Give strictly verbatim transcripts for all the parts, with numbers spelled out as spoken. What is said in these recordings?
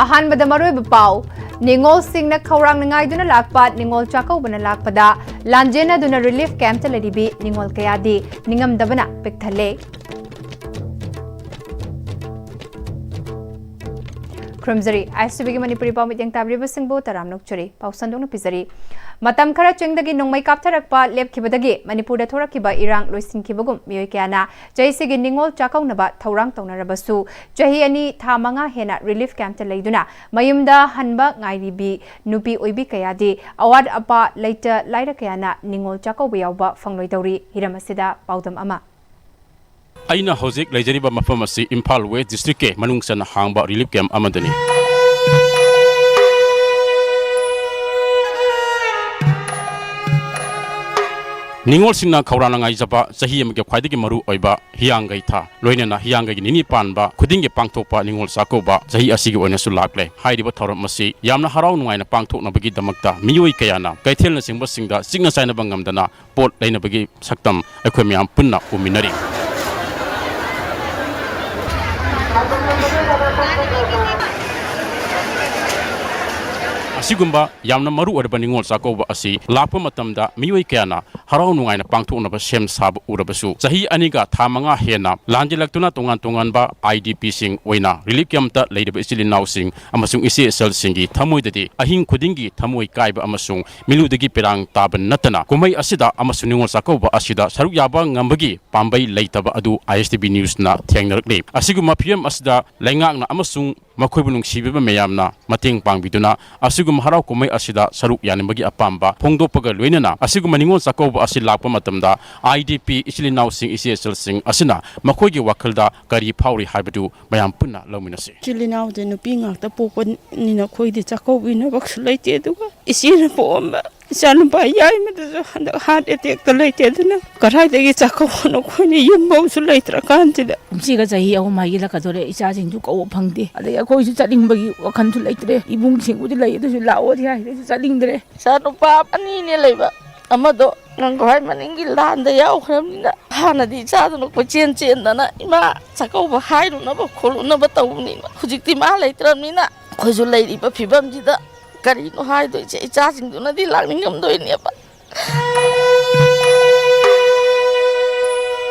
ꯑꯍꯥꯟꯕꯗ ꯃꯔꯨꯑꯣꯏꯕ ꯄꯥꯎ꯫ ꯅꯤꯉꯣꯜꯁꯤꯡꯅ ꯈꯧꯔꯥꯡꯅ ꯉꯥꯏꯗꯨꯅ ꯂꯥꯛꯄ ꯅꯤꯉꯣꯜ ꯆꯥꯛꯀꯧꯕꯅ ꯂꯥꯛꯄꯗ ꯂꯥꯟꯖꯦꯟꯅꯗꯨꯅ relief camp ꯇ ꯂꯩꯔꯤꯕꯤ ꯅꯤꯉꯣꯜ ꯀꯌꯥꯗꯤ ꯅꯤꯡꯉꯝꯗꯕꯅ ꯄꯤꯛꯊꯜꯂꯦ꯫ ꯈꯨꯔꯨꯝꯖꯔꯤ꯫ ꯑꯥꯏ ꯑꯦꯁ ꯇꯤ ꯚꯤ ꯒꯤ ꯃꯅꯤꯄꯨꯔꯤ ꯄꯥꯎ ꯃꯤꯠꯌꯦꯡ ꯇꯥꯕꯤꯔꯤꯕꯁꯤꯡꯕꯨ ꯇꯔꯥꯝꯅ ꯑꯣꯛꯆꯔꯤ꯫ ꯄꯥꯎ ꯁꯟꯗꯣꯛꯅ ꯄꯤꯖꯔꯤ꯫ ꯃꯇꯝ ꯈꯔ ꯆꯤꯡꯗꯒꯤ ꯅꯣꯡꯃꯩ ꯀꯥꯞꯊꯔꯛꯄ ꯂꯦꯞꯈꯤꯕꯗꯒꯤ ꯃꯅꯤꯄꯨꯔꯗ ꯊꯣꯔꯛꯈꯤꯕ ꯏꯔꯥꯡ ꯂꯣꯏꯁꯤꯟꯈꯤꯕꯒꯨꯝ ꯃꯤꯑꯣꯏ ꯀꯌꯥꯅ ꯆꯍꯤꯁꯤꯒꯤ ꯅꯤꯉꯣꯜ ꯆꯥꯛꯀꯧꯅꯕ ꯊꯧꯔꯥꯡ ꯇꯧꯅꯔꯕꯁꯨ, ꯆꯍꯤ ꯑꯅꯤ ꯊꯥ ꯃꯉꯥ ꯍꯦꯟꯅ relief camp ꯇ ꯂꯩꯗꯨꯅ ꯃꯌꯨꯝꯗ ꯍꯟꯕ ꯉꯥꯏꯔꯤꯕꯤ ꯅꯨꯄꯤ ꯑꯣꯏꯕꯤ ꯀꯌꯥꯗꯤ ꯑꯋꯥꯠ ꯑꯄꯥ ꯂꯩꯇ ꯂꯥꯏꯔ ꯀꯌꯥꯅ ꯅꯤꯉꯣꯜ ꯆꯥꯛꯀꯧꯕ ꯌꯥꯎꯕ ꯐꯪꯂꯣꯏꯗꯧꯔꯤ꯫ ꯍꯤꯔꯝ ꯑꯁꯤꯗ ꯄꯥꯎꯗꯝ ꯑꯃ꯫ ꯑꯩꯅ ꯍꯧꯖꯤꯛ ꯂꯩꯖꯔꯤꯕ ꯃꯐꯝ ꯑꯁꯤ ꯏꯝꯐꯥꯜ ꯋꯦꯁ ꯗꯤꯁꯇ꯭ꯔꯤꯛꯀꯤ ꯃꯅꯨꯡ ꯆꯟꯅ ꯍꯥꯡꯕ relief camp ꯑꯃꯗꯅꯤ꯫ ꯅꯤꯉꯣꯜꯁꯤꯡꯅ ꯈꯧꯔꯥꯡꯅ ꯉꯥꯏꯖꯕ ꯆꯍꯤ ꯑꯃꯒꯤ ꯈ꯭ꯋꯥꯏꯗꯒꯤ ꯃꯔꯨ ꯑꯣꯏꯕ ꯍꯤꯌꯥꯡꯒꯩ ꯊꯥ, ꯂꯣꯏꯅꯅ ꯍꯤꯌꯥꯡꯒꯩꯒꯤ ꯅꯤꯅꯤ ꯄꯥꯟꯕ ꯈꯨꯗꯤꯡꯒꯤ ꯄꯥꯡꯊꯣꯛꯄ ꯅꯤꯉꯣꯜ ꯆꯥꯛꯀꯧꯕ ꯆꯍꯤ ꯑꯁꯤꯒꯤ ꯑꯣꯏꯅꯁꯨ ꯂꯥꯛꯂꯦ꯫ ꯍꯥꯏꯔꯤꯕ ꯊꯧꯔꯝ ꯑꯁꯤ ꯌꯥꯝꯅ ꯍꯔꯥꯎ ꯅꯨꯡꯉꯥꯏꯅ ꯄꯥꯡꯊꯣꯛꯅꯕꯒꯤꯗꯃꯛꯇ ꯃꯤꯑꯣꯏ ꯀꯌꯥꯅ ꯀꯩꯊꯦꯜꯅꯆꯤꯡꯕꯁꯤꯡꯗ ꯆꯤꯛꯅ ꯆꯥꯏꯅꯕ ꯉꯝꯗꯅ ꯄꯣꯠ ꯂꯩꯅꯕꯒꯤ ꯁꯛꯇꯝ ꯑꯩꯈꯣꯏ ꯃꯌꯥꯝ ꯄꯨꯟꯅ ꯎꯃꯤꯟꯅꯔꯤ꯫ ꯑꯁꯤꯒꯨꯝꯕ ꯌꯥꯝꯅ ꯃꯔꯨ ꯑꯣꯏꯔꯕ ꯅꯤꯉꯣꯜ ꯆꯥꯛꯀꯧꯕ ꯑꯁꯤ ꯂꯥꯛꯄ ꯃꯇꯝꯗ ꯃꯤꯑꯣꯏ ꯀꯌꯥꯅ ꯍꯔꯥꯎ ꯅꯨꯡꯉꯥꯏꯅ ꯄꯥꯡꯊꯣꯛꯅꯕ ꯁꯦꯝ ꯁꯥꯕ ꯎꯔꯕꯁꯨ, ꯆꯍꯤ ꯑꯅꯤꯒ ꯊꯥ ꯃꯉꯥ ꯍꯦꯟꯅ ꯂꯥꯟꯖꯦꯜꯂꯛꯇꯨꯅ ꯇꯣꯉꯥꯟ ꯇꯣꯉꯥꯟꯕ ꯑꯥꯏ ꯗꯤ ꯄꯤꯁꯤꯡ ꯑꯣꯏꯅ relief camp ꯇ ꯂꯩꯔꯤꯕ ꯏꯆꯤꯜ ꯏꯅꯥꯎꯁꯤꯡ ꯑꯃꯁꯨꯡ ꯏꯆꯦ ꯏꯆꯜꯁꯤꯡꯒꯤ ꯊꯃꯣꯏꯗꯗꯤ ꯑꯍꯤꯡ ꯈꯨꯗꯤꯡꯒꯤ ꯊꯃꯣꯏ ꯀꯥꯏꯕ ꯑꯃꯁꯨꯡ ꯃꯤꯠꯂꯨꯗꯒꯤ ꯄꯤꯔꯥꯡ ꯇꯥꯕ ꯅꯠꯇꯅ, ꯀꯨꯝꯍꯩ ꯑꯁꯤꯗ ꯑꯃꯁꯨꯡ ꯅꯤꯉꯣꯜ ꯆꯥꯛꯀꯧꯕ ꯑꯁꯤꯗ ꯁꯔꯨꯛ ꯌꯥꯕ ꯉꯝꯕꯒꯤ ꯄꯥꯝꯕꯩ ꯂꯩꯇꯕ ꯑꯗꯨ ꯑꯥꯏ ꯑꯦꯁ ꯇꯤ ꯚꯤ ꯅ꯭ꯌꯨꯁꯅ ꯊꯦꯡꯅꯔꯛꯂꯤ꯫ ꯑꯁꯤꯒꯨꯝꯕ ꯐꯤꯚꯝ ꯑꯁꯤꯗ ꯂꯩꯉꯥꯛꯅ ꯑꯃꯁꯨꯡ ꯃꯈꯣꯏꯕꯨ ꯅꯨꯡꯁꯤꯕꯤꯕ ꯃꯌꯥꯝꯅ ꯃꯇꯦꯡ ꯄꯥꯡꯕꯤꯗꯨꯅ ꯑꯁꯤꯒꯨꯝꯕ ꯍꯔꯥꯎ ꯀꯨꯝꯍꯩ ꯑꯁꯤꯗ ꯁꯔꯨꯛ ꯌꯥꯅꯤꯡꯕꯒꯤ ꯑꯄꯥꯝꯕ ꯐꯣꯡꯗꯣꯛꯄꯒ ꯂꯣꯏꯅꯅ ꯑꯁꯤꯒꯨꯝꯕ ꯅꯤꯉꯣꯜ ꯆꯥꯛꯀꯧꯕ ꯑꯁꯤ ꯂꯥꯛꯄ ꯃꯇꯝꯗ ꯑꯥꯏ ꯗꯤ ꯄꯤ ꯏꯆꯤꯜ ꯏꯅꯥꯎꯁꯤꯡ, ꯏꯆꯦ ꯏꯆꯜꯁꯤꯡ ꯑꯁꯤꯅ ꯃꯈꯣꯏꯒꯤ ꯋꯥꯈꯜꯗ ꯀꯔꯤ ꯐꯥꯎꯔꯤ ꯍꯥꯏꯕꯗꯨ ꯃꯌꯥꯝ ꯄꯨꯟꯅ ꯂꯧꯃꯤꯟꯅꯁꯤ꯫ ꯏꯆꯤꯜ ꯏꯅꯥꯎꯁꯦ ꯅꯨꯄꯤ ꯉꯥꯛꯇ ꯄꯣꯛꯄꯅꯤꯅ ꯑꯩꯈꯣꯏꯗꯤ ꯆꯥꯛꯀꯧꯕꯤꯅꯕꯁꯨ ꯂꯩꯇꯦ꯫ ꯑꯗꯨꯒ ꯏꯆꯦꯅ ꯄꯣꯛꯑꯝꯕ ꯏꯆꯥꯅꯨꯄꯥ ꯌꯥꯏꯃꯗꯨꯁꯨ ꯍꯟꯗꯛ heart attack ꯇ ꯂꯩꯇꯦ꯫ ꯑꯗꯨꯅ ꯀꯗꯥꯏꯗꯒꯤ ꯆꯥꯛꯀꯧꯕꯅꯣ? ꯑꯩꯈꯣꯏꯅ ꯌꯨꯝꯐꯧꯁꯨ ꯂꯩꯇ꯭ꯔꯀꯥꯟꯁꯤꯗ꯫ ꯀꯨꯝꯁꯤꯒ ꯆꯍꯤ ꯑꯍꯨꯝ ꯍꯥꯏꯒꯠꯂꯛꯀꯗꯣꯔꯦ, ꯏꯆꯥꯁꯤꯡꯁꯨ ꯀꯧꯕ ꯐꯪꯗꯦ꯫ ꯑꯗꯩ ꯑꯩꯈꯣꯏꯁꯨ ꯆꯠꯅꯤꯡꯕꯒꯤ ꯋꯥꯈꯜꯁꯨ ꯂꯩꯇ꯭ꯔꯦ꯫ ꯏꯕꯨꯡꯁꯤꯡꯕꯨꯗꯤ ꯂꯩ, ꯑꯗꯨꯁꯨ ꯂꯥꯛꯑꯣꯗꯤ ꯍꯥꯏ, ꯑꯗꯨꯁꯨ ꯆꯠꯅꯤꯡꯗ꯭ꯔꯦ꯫ ꯏꯆꯥ ꯅꯨꯄꯥ ꯑꯅꯤꯅꯦ ꯂꯩꯕ, ꯑꯃꯗꯣ ꯉꯪꯈꯣꯏ ꯃꯅꯤꯡꯒꯤ ꯂꯥꯟꯗ ꯌꯥꯎꯈ꯭ꯔꯕꯅꯤꯅ, ꯍꯥꯟꯅꯗꯤ ꯏꯆꯥꯗꯨꯅ ꯀꯣꯏꯆꯦꯟ ꯆꯦꯟꯗꯅ ꯏꯃꯥ ꯆꯥꯛꯀꯧꯕ ꯍꯥꯏꯔꯨꯅꯕ ꯈꯣꯠꯂꯨꯅꯕ ꯇꯧꯕꯅꯤꯅ, ꯍꯧꯖꯤꯛꯇꯤ ꯃꯥ ꯂꯩꯇ꯭ꯔꯕꯅꯤꯅ ꯍꯧꯖꯤꯛ ꯂꯩꯔꯤꯕ ꯐꯤꯕꯝꯁꯤꯗ ꯀꯔꯤꯅꯣ ꯍꯥꯏꯗꯣꯏꯁꯦ? ꯏꯆꯥꯁꯤꯡꯗꯨꯅꯗꯤ ꯂꯥꯛꯅꯤꯡꯉꯝꯗꯣꯏꯅꯦꯕ꯫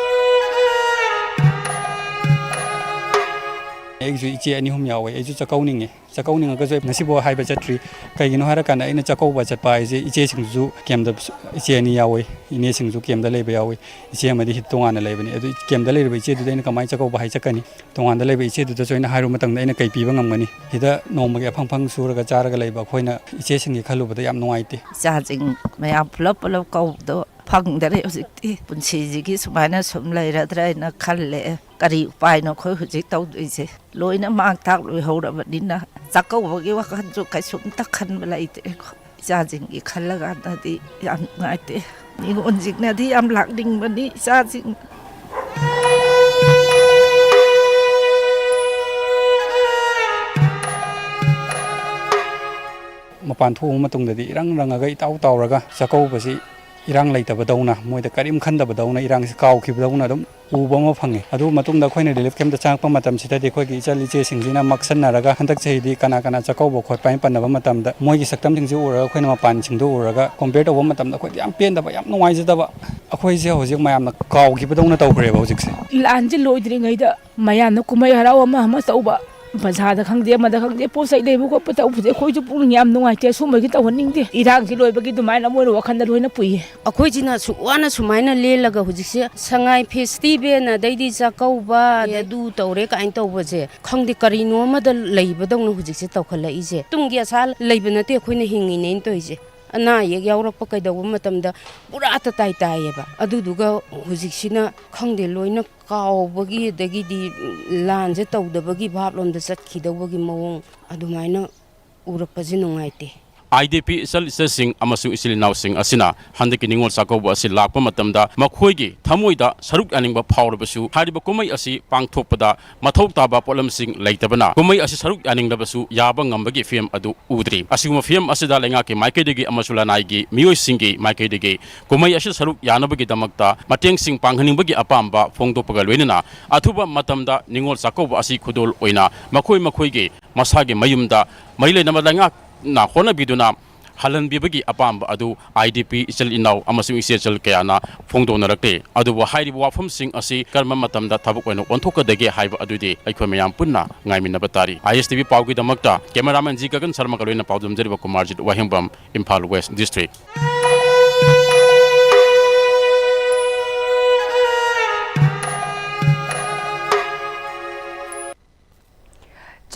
ꯑꯩꯒꯤꯁꯨ ꯏꯆꯦ ꯑꯅꯤ ꯑꯍꯨꯝ ꯌꯥꯎꯋꯦ꯫ ꯑꯩꯁꯨ ꯆꯥꯛꯀꯧꯅꯤꯡꯉꯦ꯫ ꯆꯥꯛꯀꯧꯅꯤꯡꯉꯒꯁꯨ ꯑꯩ ꯉꯁꯤꯐꯥꯎ ꯍꯥꯏꯕ ꯆꯠꯇ꯭ꯔꯤ꯫ ꯀꯩꯒꯤꯅꯣ ꯍꯥꯏꯔꯀꯥꯟꯗ, ꯑꯩꯅ ꯆꯥꯛꯀꯧꯕ ꯆꯠꯄ ꯍꯥꯏꯁꯦ ꯏꯆꯦꯁꯤꯡꯁꯨ ꯀꯦꯝꯗ, ꯏꯆꯦ ꯑꯅꯤ ꯌꯥꯎꯋꯦ, ꯏꯅꯦꯁꯤꯡꯁꯨ ꯀꯦꯝꯗ ꯂꯩꯕ ꯌꯥꯎꯋꯤ꯫ ꯏꯆꯦ ꯑꯃꯗꯤ ꯇꯣꯉꯥꯟꯅ ꯂꯩꯕꯅꯤ꯫ ꯑꯗꯨ ꯀꯦꯝꯗ ꯂꯩꯔꯤꯕ ꯏꯆꯦꯗꯨꯗ ꯑꯩꯅ ꯀꯃꯥꯏꯅ ꯆꯥꯛꯀꯧꯕ ꯍꯥꯏ ꯆꯠꯀꯅꯤ? ꯇꯣꯉꯥꯟꯗ ꯂꯩꯕ ꯏꯆꯦꯗꯨꯗꯁꯨ ꯑꯩꯅ ꯍꯥꯏꯔꯨꯕ ꯃꯇꯝꯗ ꯑꯩꯅ ꯀꯩ ꯄꯤꯕ ꯉꯝꯒꯅꯤ? ꯁꯤꯗ ꯅꯣꯡꯃꯒꯤ ꯑꯐꯪ ꯑꯐꯪ ꯁꯨꯔꯒ ꯆꯥꯔꯒ ꯂꯩꯕ ꯑꯩꯈꯣꯏꯅ ꯏꯆꯦꯁꯤꯡꯒꯤ ꯈꯜꯂꯨꯕꯗ ꯌꯥꯝ ꯅꯨꯡꯉꯥꯏꯇꯦ꯫ ꯏꯆꯥꯁꯤꯡ ꯃꯌꯥꯝ ꯄꯨꯂꯞ ꯄꯨꯂꯞ ꯀꯧꯕꯗꯣ ꯐꯪꯗꯔꯦ꯫ ꯍꯧꯖꯤꯛꯇꯤ ꯄꯨꯟꯁꯤꯁꯤꯒꯤ ꯁꯨꯃꯥꯏꯅ ꯁꯨꯝ ꯂꯩꯔꯗ꯭ꯔꯥ ꯍꯥꯏꯅ ꯈꯜꯂꯦ꯫ ꯀꯔꯤ ꯎꯄꯥꯏꯅꯣ ꯑꯩꯈꯣꯏ ꯍꯧꯖꯤꯛ ꯇꯧꯗꯣꯏꯁꯦ? ꯂꯣꯏꯅ ꯃꯥꯡ ꯇꯥꯛꯂꯣꯏꯍꯧꯔꯕꯅꯤꯅ ꯆꯥꯛꯀꯧꯕꯒꯤ ꯋꯥꯈꯜꯁꯨ ꯀꯩꯁꯨꯝꯇ ꯈꯟꯕ ꯂꯩꯇ꯭ꯔꯦꯀꯣ꯫ ꯏꯆꯥꯁꯤꯡꯒꯤ ꯈꯜꯂꯀꯥꯟꯗꯗꯤ ꯌꯥꯝ ꯅꯨꯡꯉꯥꯏꯇꯦ꯫ ꯅꯤꯉꯣꯜꯁꯤꯡꯅꯗꯤ ꯌꯥꯝ ꯂꯥꯛꯅꯤꯡꯕꯅꯤ ꯏꯆꯥꯁꯤꯡ꯫ ꯃꯄꯥꯟ ꯊꯣꯛꯎꯕ ꯃꯇꯨꯡꯗꯗꯤ ꯏꯔꯪ ꯔꯪꯉꯒ ꯏꯇꯥꯎ ꯇꯥꯎꯔꯒ ꯆꯥꯛꯀꯧꯕꯁꯤ ꯏꯔꯥꯡ ꯂꯩꯇꯕꯗꯧꯅ, ꯃꯣꯏꯗ ꯀꯔꯤꯝ ꯈꯟꯗꯕꯗꯧꯅ, ꯏꯔꯥꯡꯁꯤ ꯀꯥꯎꯈꯤꯕꯗꯧꯅ ꯑꯗꯨꯝ ꯎꯕ ꯑꯃ ꯐꯪꯉꯤ꯫ ꯑꯗꯨ ꯃꯇꯨꯡꯗ ꯑꯩꯈꯣꯏꯅ ꯔꯤꯂꯤꯐ ꯀꯦꯝꯞꯇ ꯆꯪꯉꯛꯄ ꯃꯇꯝꯁꯤꯗꯗꯤ ꯑꯩꯈꯣꯏꯒꯤ ꯏꯆꯜ ꯏꯆꯦꯁꯤꯡꯁꯤꯅ ꯃꯛꯁꯟꯅꯔꯒ ꯍꯟꯗꯛ ꯆꯍꯤꯗꯤ ꯀꯅꯥ ꯀꯅꯥ ꯆꯥꯛꯀꯧꯕ ꯈꯣꯠꯄ ꯍꯥꯏꯅ ꯄꯟꯅꯕ ꯃꯇꯝꯗ ꯃꯣꯏꯒꯤ ꯁꯛꯇꯝꯁꯤꯡꯁꯤ ꯎꯔꯒ ꯑꯩꯈꯣꯏꯅ ꯃꯄꯥꯟꯁꯤꯡꯗꯨ ꯎꯔꯒ ꯀꯣꯝꯄꯤꯌꯔ ꯇꯧꯕ ꯃꯇꯝꯗ ꯑꯩꯈꯣꯏꯗ ꯌꯥꯝ ꯄꯦꯟꯗꯕ, ꯌꯥꯝ ꯅꯨꯡꯉꯥꯏꯖꯗꯕ, ꯑꯩꯈꯣꯏꯁꯦ ꯍꯧꯖꯤꯛ ꯃꯌꯥꯝꯅ ꯀꯥꯎꯈꯤꯕꯗꯧꯅ ꯇꯧꯈ꯭ꯔꯦꯕ ꯍꯧꯖꯤꯛꯁꯦ꯫ ꯂꯥꯟꯁꯦ ꯂꯣꯏꯗ꯭ꯔꯤꯉꯩꯗ ꯃꯌꯥꯝꯅ ꯀꯨꯝꯍꯩ ꯍꯔꯥꯎ ꯑꯃ ꯑꯃ ꯇꯧꯕ, ꯕꯖꯥꯔꯗ ꯈꯪꯗꯦ, ꯑꯃꯗ ꯈꯪꯗꯦ, ꯄꯣꯠ ꯆꯩ ꯂꯩꯕ ꯈꯣꯠꯄ ꯇꯧꯕꯁꯦ ꯑꯩꯈꯣꯏꯁꯨ ꯄꯨꯛꯅꯤꯡ ꯌꯥꯝ ꯅꯨꯡꯉꯥꯏꯇꯦ꯫ ꯑꯁꯨꯝꯕꯒꯤ ꯇꯧꯍꯟꯅꯤꯡꯗꯦ꯫ ꯏꯔꯥꯡꯁꯤ ꯂꯣꯏꯕꯒꯤ ꯑꯗꯨꯃꯥꯏꯅ ꯃꯣꯏꯅ ꯋꯥꯈꯜꯗ ꯂꯣꯏꯅ ꯄꯨꯏꯌꯦ꯫ ꯑꯩꯈꯣꯏꯁꯤꯅ ꯑꯁꯨꯛ ꯋꯥꯅ ꯁꯨꯃꯥꯏꯅ ꯂꯦꯜꯂꯒ ꯍꯧꯖꯤꯛꯁꯦ ꯁꯉꯥꯏ ꯐꯦꯁꯇꯤꯚꯦꯜ, ꯑꯗꯩꯗꯤ ꯆꯥꯛꯀꯧꯕ, ꯑꯗꯩ ꯑꯗꯨ ꯇꯧꯔꯦ ꯀꯥꯏꯅ ꯇꯧꯕꯁꯦ, ꯈꯪꯗꯦ, ꯀꯔꯤꯅꯣ ꯑꯃꯗ ꯂꯩꯕꯗꯧꯅ ꯍꯧꯖꯤꯛꯁꯦ ꯇꯧꯈꯠꯂꯛꯏꯁꯦ꯫ ꯇꯨꯡꯒꯤ ꯑꯁꯥ ꯂꯩꯕ ꯅꯠꯇꯦ ꯑꯩꯈꯣꯏꯅ ꯍꯤꯡꯉꯤꯅꯦꯅ ꯇꯧꯔꯤꯁꯦ꯫ ꯑꯅꯥ ꯑꯌꯦꯛ ꯌꯥꯎꯔꯛꯄ ꯀꯩꯗꯧꯕ ꯃꯇꯝꯗ ꯄꯨꯔꯥ ꯇꯇꯥꯏ ꯇꯥꯏꯌꯦꯕ꯫ ꯑꯗꯨꯗꯨꯒ ꯍꯧꯖꯤꯛꯁꯤꯅ ꯈꯪꯗꯦ, ꯂꯣꯏꯅ ꯀꯥꯎꯕꯒꯤ, ꯑꯗꯒꯤꯗꯤ ꯂꯥꯟꯁꯦ ꯇꯧꯗꯕꯒꯤ ꯚꯥꯞꯂꯣꯝꯗ ꯆꯠꯈꯤꯗꯧꯕꯒꯤ ꯃꯑꯣꯡ ꯑꯗꯨꯃꯥꯏꯅ ꯎꯔꯛꯄꯁꯦ ꯅꯨꯡꯉꯥꯏꯇꯦ꯫ IDP ꯏꯆꯜ ꯏꯆꯦꯁꯤꯡ ꯑꯃꯁꯨꯡ ꯏꯆꯤꯜ ꯏꯅꯥꯎꯁꯤꯡ ꯑꯁꯤꯅ ꯍꯟꯗꯛꯀꯤ ꯅꯤꯉꯣꯜ ꯆꯥꯛꯀꯧꯕ ꯑꯁꯤ ꯂꯥꯛꯄ ꯃꯇꯝꯗ ꯃꯈꯣꯏꯒꯤ ꯊꯃꯣꯏꯗ ꯁꯔꯨꯛ ꯌꯥꯅꯤꯡꯕ ꯐꯥꯎꯔꯕꯁꯨ, ꯍꯥꯏꯔꯤꯕ ꯀꯨꯝꯍꯩ ꯑꯁꯤ ꯄꯥꯡꯊꯣꯛꯄꯗ ꯃꯊꯧ ꯇꯥꯕ ꯄꯣꯠꯂꯝꯁꯤꯡ ꯂꯩꯇꯕꯅ ꯀꯨꯝꯍꯩ ꯑꯁꯤ ꯁꯔꯨꯛ ꯌꯥꯅꯤꯡꯂꯕꯁꯨ ꯌꯥꯕ ꯉꯝꯕꯒꯤ ꯐꯤꯚꯝ ꯑꯗꯨ ꯎꯗ꯭ꯔꯤ꯫ ꯑꯁꯤꯒꯨꯝꯕ ꯐꯤꯚꯝ ꯑꯁꯤꯗ ꯂꯩꯉꯥꯛꯀꯤ ꯃꯥꯏꯀꯩꯗꯒꯤ ꯑꯃꯁꯨꯡ ꯂꯅꯥꯏꯒꯤ ꯃꯤꯑꯣꯏꯁꯤꯡꯒꯤ ꯃꯥꯏꯀꯩꯗꯒꯤ ꯀꯨꯝꯍꯩ ꯑꯁꯤ ꯁꯔꯨꯛ ꯌꯥꯅꯕꯒꯤꯗꯃꯛꯇ ꯃꯇꯦꯡꯁꯤꯡ ꯄꯥꯡꯍꯟꯅꯤꯡꯕꯒꯤ ꯑꯄꯥꯝꯕ ꯐꯣꯡꯗꯣꯛꯄꯒ ꯂꯣꯏꯅꯅ ꯑꯊꯨꯕ ꯃꯇꯝꯗ ꯅꯤꯉꯣꯜ ꯆꯥꯛꯀꯧꯕ ꯑꯁꯤ ꯈꯨꯗꯣꯜ ꯑꯣꯏꯅ ꯃꯈꯣꯏ ꯃꯈꯣꯏꯒꯤ ꯃꯁꯥꯒꯤ ꯃꯌꯨꯝꯗ ꯃꯔꯤ ꯂꯩꯅꯕ ꯂꯩꯉꯥꯛꯅ ꯍꯣꯠꯅꯕꯤꯗꯨꯅ ꯍꯜꯍꯟꯕꯤꯕꯒꯤ ꯑꯄꯥꯝꯕ ꯑꯗꯨ IDP ꯏꯆꯤꯜ ꯏꯅꯥꯎ ꯑꯃꯁꯨꯡ ꯏꯆꯦ ꯏꯆꯜ ꯀꯌꯥꯅ ꯐꯣꯡꯗꯣꯛꯅꯔꯛꯂꯦ꯫ ꯑꯗꯨꯕꯨ ꯍꯥꯏꯔꯤꯕ ꯋꯥꯐꯝꯁꯤꯡ ꯑꯁꯤ ꯀꯔꯝꯕ ꯃꯇꯝꯗ ꯊꯕꯛ ꯑꯣꯏꯅ ꯑꯣꯟꯊꯣꯛꯀꯗꯒꯦ ꯍꯥꯏꯕ ꯑꯗꯨꯗꯤ ꯑꯩꯈꯣꯏ ꯃꯌꯥꯝ ꯄꯨꯟꯅ ꯉꯥꯏꯃꯤꯟꯅꯕ ꯇꯥꯔꯤ꯫ ISTV ꯄꯥꯎꯒꯤꯗꯃꯛꯇ cameraman G ꯒꯒꯟ ꯁꯔꯃꯒ ꯂꯣꯏꯅꯅ ꯄꯥꯎꯗꯝꯖꯔꯤꯕ ꯀꯨꯃꯥꯔꯖꯤꯠ ꯋꯥꯍꯦꯡꯕꯝ, ꯏꯝꯐꯥꯜ West District꯫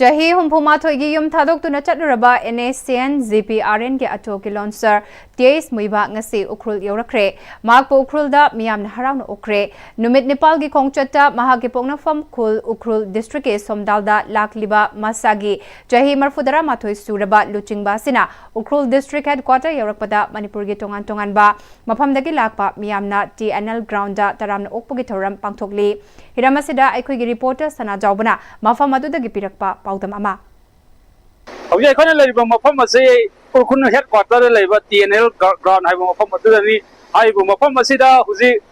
ꯆꯍꯤ ꯍꯨꯝꯐꯨ ꯃꯥꯊꯣꯏꯒꯤ ꯌꯨꯝ ꯊꯥꯗꯣꯛꯇꯨꯅ ꯆꯠꯂꯨꯔꯕ NSCN GPRN ꯒꯤ ꯑꯇꯣ ꯀꯤꯂꯣꯟꯁꯔ ꯇꯤ ꯑꯩꯆ ꯃꯨꯏꯕꯥ ꯉꯁꯤ ꯎꯈ꯭ꯔꯨꯜ ꯌꯧꯔꯛꯈ꯭ꯔꯦ꯫ ꯃꯍꯥꯛꯄꯨ ꯎꯈ꯭ꯔꯨꯜꯗ ꯃꯤꯌꯥꯝꯅ ꯍꯔꯥꯎꯅ ꯑꯣꯛꯈ꯭ꯔꯦ꯫ ꯅꯨꯃꯤꯠ ꯅꯤꯄꯥꯜꯒꯤ ꯈꯣꯡꯆꯠꯇ ꯃꯍꯥꯛꯀꯤ ꯄꯣꯛꯅꯐꯝ ꯈꯨꯜ ꯎꯈ꯭ꯔꯨꯜ ꯗꯤꯁꯇ꯭ꯔꯤꯛꯀꯤ ꯁꯣꯝꯗꯥꯜꯗ ꯂꯥꯛꯂꯤꯕ ꯃꯁꯥꯒꯤ ꯆꯍꯤ ꯃꯔꯐꯨ ꯇꯔꯥꯃꯥꯊꯣꯏ ꯁꯨꯔꯕ ꯂꯨꯆꯤꯡꯕ ꯑꯁꯤꯅ ꯎꯈ꯭ꯔꯨꯜ ꯗꯤꯁꯇ꯭ꯔꯤꯛ ꯍꯦꯗꯀ꯭ꯋꯥꯇꯔ ꯌꯧꯔꯛꯄꯗ ꯃꯅꯤꯄꯨꯔꯒꯤ ꯇꯣꯉꯥꯟ ꯇꯣꯉꯥꯟꯕ ꯃꯐꯝꯗꯒꯤ ꯂꯥꯛꯄ ꯃꯤꯌꯥꯝꯅ TNL ground ꯗ ꯇꯔꯥꯝꯅ ꯑꯣꯛꯄꯒꯤ ꯊꯧꯔꯝ ꯄꯥꯡꯊꯣꯛꯂꯤ꯫ ꯍꯤꯔꯝ ꯑꯁꯤꯗ ꯑꯩꯈꯣꯏꯒꯤ reporter ꯁꯅꯥꯖꯥꯎꯕꯅ ꯃꯐꯝ ꯑꯗꯨꯗꯒꯤ ꯄꯤꯔꯛꯄ ꯄꯥꯎꯗꯝ ꯑꯃ꯫ ꯍꯧꯖꯤꯛ ꯑꯩꯈꯣꯏꯅ ꯂꯩꯔꯤꯕ ꯃꯐꯝ ꯑꯁꯤ ꯎꯈ꯭ꯔꯨꯜ ꯍꯦꯗ ꯀ꯭ꯋꯥꯇꯔꯗ ꯂꯩꯕ TNL ground ꯍꯥꯏꯕ ꯃꯐꯝ ꯑꯗꯨꯗꯅꯤ꯫ ꯍꯥꯏꯔꯤꯕ ꯃꯐꯝ ꯑꯁꯤꯗ ꯍꯧꯖꯤꯛ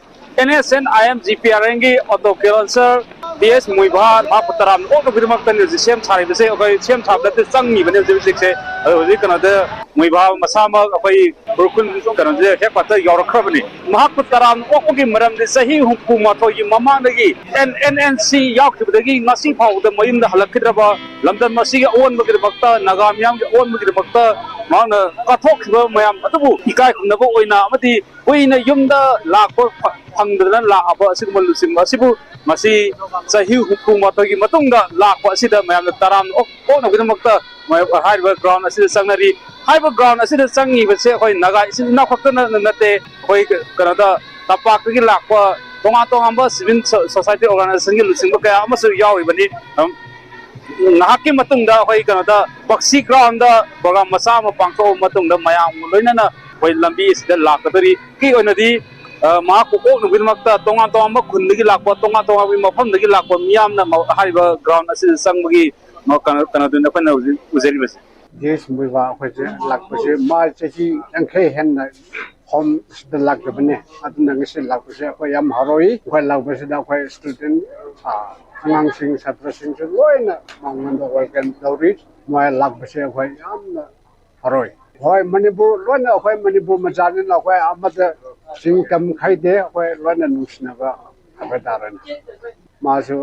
NSCN IM GPRN ꯒꯤ ꯑꯣꯇꯣ ꯀꯤꯂꯣꯟꯁꯔ ꯇꯤ ꯑꯩꯆ ꯃꯨꯏꯚꯥ ꯃꯍꯥꯛꯄꯨ ꯇꯔꯥꯝꯅ ꯑꯣꯛꯅꯕꯒꯤꯗꯃꯛꯇꯅꯤ ꯍꯧꯖꯤꯛ ꯁꯦꯝ ꯁꯥꯔꯤꯕꯁꯦ꯫ ꯑꯩꯈꯣꯏ ꯁꯦꯝ ꯁꯥꯕ ꯅꯠꯇꯦ, ꯆꯪꯉꯤꯕꯅꯤ ꯍꯧꯖꯤꯛ ꯍꯧꯖꯤꯛꯁꯦ꯫ ꯑꯗꯣ ꯍꯧꯖꯤꯛ ꯀꯩꯅꯣꯗ ꯃꯨꯏꯚꯥ ꯃꯁꯥꯃꯛ ꯑꯩꯈꯣꯏ ꯎꯈ꯭ꯔꯨꯜ ꯀꯩꯅꯣꯁꯦ ꯍꯦꯗ ꯀ꯭ꯋꯥꯇꯔ ꯌꯧꯔꯛꯈ꯭ꯔꯕꯅꯤ꯫ ꯃꯍꯥꯛꯄꯨ ꯇꯔꯥꯝꯅ ꯑꯣꯛꯄꯒꯤ ꯃꯔꯝꯗꯤ ꯆꯍꯤ ꯍꯨꯝꯐꯨ ꯃꯥꯊꯣꯏꯒꯤ ꯃꯃꯥꯡꯗꯒꯤ NNC ꯌꯥꯎꯈꯤꯕꯗꯒꯤ ꯉꯁꯤ ꯐꯥꯎꯕꯗ ꯃꯌꯨꯝꯗ ꯍꯜꯂꯛꯈꯤꯗ꯭ꯔꯕ ꯂꯝꯗꯝ ꯑꯁꯤꯒꯤ ꯑꯑꯣꯟꯕꯒꯤꯗꯃꯛꯇ, ꯅꯥꯒꯥ ꯃꯤꯌꯥꯝꯒꯤ ꯑꯑꯣꯟꯕꯒꯤꯗꯃꯛꯇ ꯃꯍꯥꯛꯅ ꯀꯠꯊꯣꯛꯈꯤꯕ ꯃꯌꯥꯝ ꯑꯗꯨꯕꯨ ꯏꯀꯥꯏ ꯈꯨꯝꯅꯕ ꯑꯣꯏꯅ ꯑꯃꯗꯤ ꯀꯨꯏꯅ ꯌꯨꯝꯗ ꯂꯥꯛꯄ ꯐ-, ꯐꯪꯗꯗꯅ ꯂꯥꯛꯑꯕ ꯑꯁꯤꯒꯨꯝꯕ ꯂꯨꯆꯤꯡꯕ ꯑꯁꯤꯕꯨ ꯉꯁꯤ ꯆꯍꯤ ꯍꯨꯝꯐꯨ ꯃꯥꯊꯣꯏꯒꯤ ꯃꯇꯨꯡꯗ ꯂꯥꯛꯄ ꯑꯁꯤꯗ ꯃꯌꯥꯝꯅ ꯇꯔꯥꯝꯅ ꯑꯣꯛ-, ꯑꯣꯛꯅꯕꯒꯤꯗꯃꯛꯇ ꯃ-, ꯍꯥꯏꯔꯤꯕ ground ꯑꯁꯤꯗ ꯆꯪꯅꯔꯤ꯫ ꯍꯥꯏꯔꯤꯕ ground ꯑꯁꯤꯗ ꯆꯪꯉꯤꯕꯁꯦ ꯑꯩꯈꯣꯏ ꯅꯥꯒꯥ ꯏꯆꯤꯜ ꯏꯅꯥꯎ ꯈꯛꯇꯅ ꯅꯠꯇꯦ, ꯑꯩꯈꯣꯏ ꯀꯩꯅꯣꯗ ꯇꯝꯄꯥꯛꯇꯒꯤ ꯂꯥꯛꯄ ꯇꯣꯉꯥꯟ ꯇꯣꯉꯥꯟꯕ civil so-, society organization ꯒꯤ ꯂꯨꯆꯤꯡꯕ ꯀꯌꯥ ꯑꯃꯁꯨ ꯌꯥꯎꯔꯤꯕꯅꯤ꯫ ꯑꯝ, ꯉꯥꯏꯍꯥꯛꯀꯤ ꯃꯇꯨꯡꯗ ꯑꯩꯈꯣꯏ ꯀꯩꯅꯣꯗ ꯕꯛꯁꯤ ꯒ꯭ꯔꯥꯎꯟꯗ ꯄ꯭ꯔꯣꯒ꯭ꯔꯥꯝ ꯃꯆꯥ ꯑꯃ ꯄꯥꯡꯊꯣꯛꯑꯕ ꯃꯇꯨꯡꯗ ꯃꯌꯥꯝ ꯂꯣꯏꯅꯅ ꯑꯩꯈꯣꯏ ꯂꯝꯕꯤ ꯑꯁꯤꯗ ꯂꯥꯛꯀꯗꯧꯔꯤ꯫ ꯑꯩꯒꯤ ꯑꯣꯏꯅꯗꯤ, ꯑ, ꯃꯍꯥꯛꯄꯨ ꯑꯣꯛꯅꯕꯒꯤꯗꯃꯛꯇ ꯇꯣꯉꯥꯟ ꯇꯣꯉꯥꯟꯕ ꯈꯨꯟꯗꯒꯤ ꯂꯥꯛꯄ, ꯇꯣꯉꯥꯟ ꯇꯣꯉꯥꯟꯕ ꯃꯐꯝꯗꯒꯤ ꯂꯥꯛꯄ ꯃꯤꯌꯥꯝꯅ ꯃ-, ꯍꯥꯏꯔꯤꯕ ꯒ꯭ꯔꯥꯎꯟ ꯑꯁꯤꯗ ꯆꯪꯕꯒꯤ ꯃ-, ꯀꯩꯅꯣ, ꯀꯩꯅꯣꯗꯨꯅꯤ ꯑꯩꯈꯣꯏꯅ ꯍꯧꯖꯤꯛ ꯎꯖꯔꯤꯕꯁꯦ꯫ ꯖꯦꯁ ꯃꯨꯏꯕꯥ ꯑꯩꯈꯣꯏꯁꯦ ꯂꯥꯛꯄꯁꯦ ꯃꯥ ꯆꯍꯤ ꯌꯥꯡꯈꯩ ꯍꯦꯟꯅ ꯍꯣꯝ ꯁꯤꯗ ꯂꯥꯛꯇꯕꯅꯦ꯫ ꯑꯗꯨꯅ ꯉꯁꯤ ꯂꯥꯛꯄꯁꯦ ꯑꯩꯈꯣꯏ ꯌꯥꯝ ꯍꯔꯥꯎꯏ꯫ ꯑꯩꯈꯣꯏ ꯂꯥꯛꯄꯁꯤꯗ ꯑꯩꯈꯣꯏ ꯁ꯭ꯇꯨꯗꯦꯟ, ꯑ, ꯑꯉꯥꯡꯁꯤꯡ, ꯁꯥꯇ꯭ꯔꯁꯤꯡꯁꯨ ꯂꯣꯏꯅ ꯃꯉꯣꯟꯗ ꯋꯦꯜꯀꯝ ꯇꯧꯔꯤ꯫ ꯃꯣꯏ ꯂꯥꯛꯄꯁꯦ ꯑꯩꯈꯣꯏ ꯌꯥꯝꯅ ꯍꯔꯥꯎꯏ꯫ ꯍꯣꯏ, ꯃꯅꯤꯄꯨꯔ ꯂꯣꯏꯅ, ꯑꯩꯈꯣꯏ ꯃꯅꯤꯄꯨꯔ ꯃꯆꯥꯅꯤꯅ ꯑꯩꯈꯣꯏ ꯑꯃꯗ ꯆꯤꯡ ꯇꯝ ꯈꯥꯏꯗꯦ, ꯑꯩꯈꯣꯏ ꯂꯣꯏꯅ ꯅꯨꯡꯁꯤꯅꯕ ꯍꯥꯏꯕ ꯇꯥꯔꯦꯅꯦ꯫ ꯃꯥꯁꯨ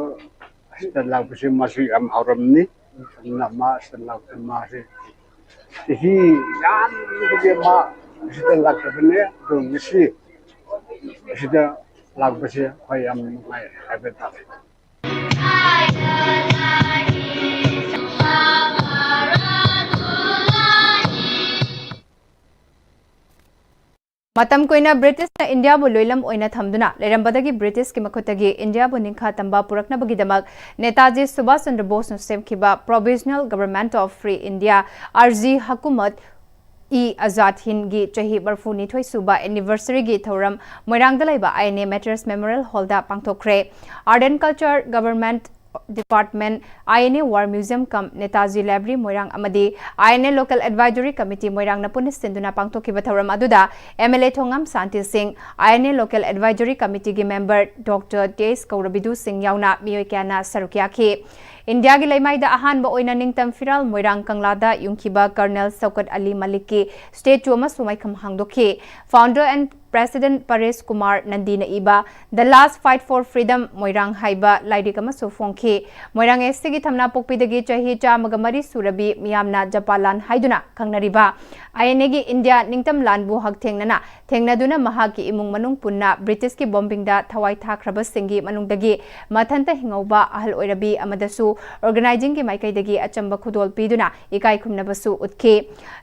ꯑꯁꯤꯗ ꯂꯥꯛꯄꯁꯦ ꯃꯥꯁꯨ ꯌꯥꯝ ꯍꯔꯥꯎꯔꯝꯅꯤ꯫ ꯑꯗꯨꯅ ꯃꯥ ꯑꯁꯤꯗ ꯂꯥꯛꯄꯁꯦ ꯃꯥꯁꯦ ꯆꯍꯤ ꯌꯥꯝꯕꯒꯤ ꯃꯥ ꯑꯁꯤꯗ ꯂꯥꯛꯇꯕꯅꯦ꯫ ꯑꯗꯨ ꯉꯁꯤ ꯑꯁꯤꯗ ꯂꯥꯛꯄꯁꯦ ꯑꯩꯈꯣꯏ ꯌꯥꯝ ꯅꯨꯡꯉꯥꯏ ꯍꯥꯏꯕ ꯇꯥꯔꯦ꯫ ꯃꯇꯝ ꯀꯨꯏꯅ ꯕ꯭ꯔꯤꯇꯤꯁꯅ ꯏꯟꯗꯤꯌꯥꯕꯨ ꯂꯣꯏꯂꯝ ꯑꯣꯏꯅ ꯊꯝꯗꯨꯅ ꯂꯩꯔꯝꯕꯗꯒꯤ ꯕ꯭ꯔꯤꯇꯤꯁꯀꯤ ꯃꯈꯨꯠꯇꯒꯤ ꯏꯟꯗꯤꯌꯥꯕꯨ ꯅꯤꯡꯈꯥ ꯇꯝꯕ ꯄꯨꯔꯛꯅꯕꯒꯤꯗꯃꯛ ꯅꯦꯇꯥꯖꯤ ꯁꯨꯚꯥꯁ ꯆꯟꯗ꯭ꯔ ꯕꯣꯁꯅ ꯁꯦꯝꯈꯤꯕ Provisional Government of Free India, ꯑꯥꯔꯖꯤ ꯍꯀꯨꯃꯠ E Azad ꯍꯤꯟꯗꯒꯤ ꯆꯍꯤ ꯃꯔꯤꯐꯨꯅꯤꯊꯣꯏ ꯁꯨꯕ anniversary ꯒꯤ ꯊꯧꯔꯝ ꯃꯣꯏꯔꯥꯡꯗ ꯂꯩꯕ I N A Martyrs Memorial Hall the ꯄꯥꯡꯊꯣꯛꯈ꯭ꯔꯦ꯫ Art and Culture, Government Department, I N A War Museum cum Netaji Library ꯃꯣꯏꯔꯥꯡ ꯑꯃꯗꯤ I N A Local Advisory Committee ꯃꯣꯏꯔꯥꯡꯅ ꯄꯨꯟꯅ ꯁꯤꯟꯗꯨꯅ ꯄꯥꯡꯊꯣꯛꯈꯤꯕ ꯊꯧꯔꯝ ꯑꯗꯨꯗ M L A ꯊꯣꯉꯥꯝ ꯁꯥꯟꯇꯤ ꯁꯤꯡ, I N A Local Advisory Committee ꯒꯤ member Doctor T S ꯀꯧꯔꯕꯤꯗꯨ ꯁꯤꯡ ꯌꯥꯎꯅ ꯃꯤꯑꯣꯏ ꯀꯌꯥꯅ ꯁꯔꯨꯛ ꯌꯥꯈꯤ꯫ ꯏꯟꯗꯤꯌꯥꯒꯤ ꯂꯩꯃꯥꯏꯗ ꯑꯍꯥꯟꯕ ꯑꯣꯏꯅ ꯅꯤꯡꯇꯝ ꯐꯤꯔꯥꯜ ꯃꯣꯏꯔꯥꯡ ꯀꯪꯂꯥꯗ ꯌꯨꯡꯈꯤꯕ Colonel ꯁꯧꯀꯠ ꯑꯂꯤ ꯃꯂꯤꯛꯀꯤ statue ꯑꯃꯁꯨ ꯃꯥꯏꯈꯝ ꯍꯥꯡꯗꯣꯛꯈꯤ꯫ Founder and President ꯄꯔꯦꯁ ꯀꯨꯃꯥꯔ ꯅꯟꯗꯤꯅ ꯏꯕ The Last Fight for Freedom ꯃꯣꯏꯔꯥꯡ ꯍꯥꯏꯕ ꯂꯥꯏꯔꯤꯛ ꯑꯃꯁꯨ ꯐꯣꯡꯈꯤ꯫ ꯃꯣꯏꯔꯥꯡ S T ꯒꯤ ꯊꯝꯅꯥꯄꯣꯛꯄꯤꯗꯒꯤ ꯆꯍꯤ ꯆꯥꯝꯃꯒ ꯃꯔꯤ ꯁꯨꯔꯕꯤ ꯃꯤꯌꯥꯝꯅ ꯖꯄꯥꯟ ꯂꯥꯟ ꯍꯥꯏꯗꯨꯅ ꯈꯪꯅꯔꯤꯕ I N A ꯒꯤ ꯏꯟꯗꯤꯌꯥ ꯅꯤꯡꯇꯝ ꯂꯥꯟꯕꯨ ꯍꯛꯊꯦꯡꯅꯅ ꯊꯦꯡꯅꯗꯨꯅ ꯃꯍꯥꯛꯀꯤ ꯏꯃꯨꯡ ꯃꯅꯨꯡ ꯄꯨꯟꯅ ꯕ꯭ꯔꯤꯇꯤꯁꯀꯤ ꯕꯣꯝꯕꯤꯡꯗ ꯊꯋꯥꯏ ꯊꯥꯈ꯭ꯔꯕꯁꯤꯡꯒꯤ ꯃꯅꯨꯡꯗꯒꯤ ꯃꯊꯟꯇ ꯍꯤꯡꯍꯧꯕ ꯑꯍꯜ ꯑꯣꯏꯔꯕꯤ ꯑꯃꯗꯁꯨ ꯑꯣꯔꯒꯅꯥꯏꯖꯤꯡꯒꯤ ꯃꯥꯏꯀꯩꯗꯒꯤ ꯑꯆꯝꯕ ꯈꯨꯗꯣꯜ ꯄꯤꯗꯨꯅ ꯏꯀꯥꯏ ꯈꯨꯝꯅꯕꯁꯨ ꯎꯠꯈꯤ꯫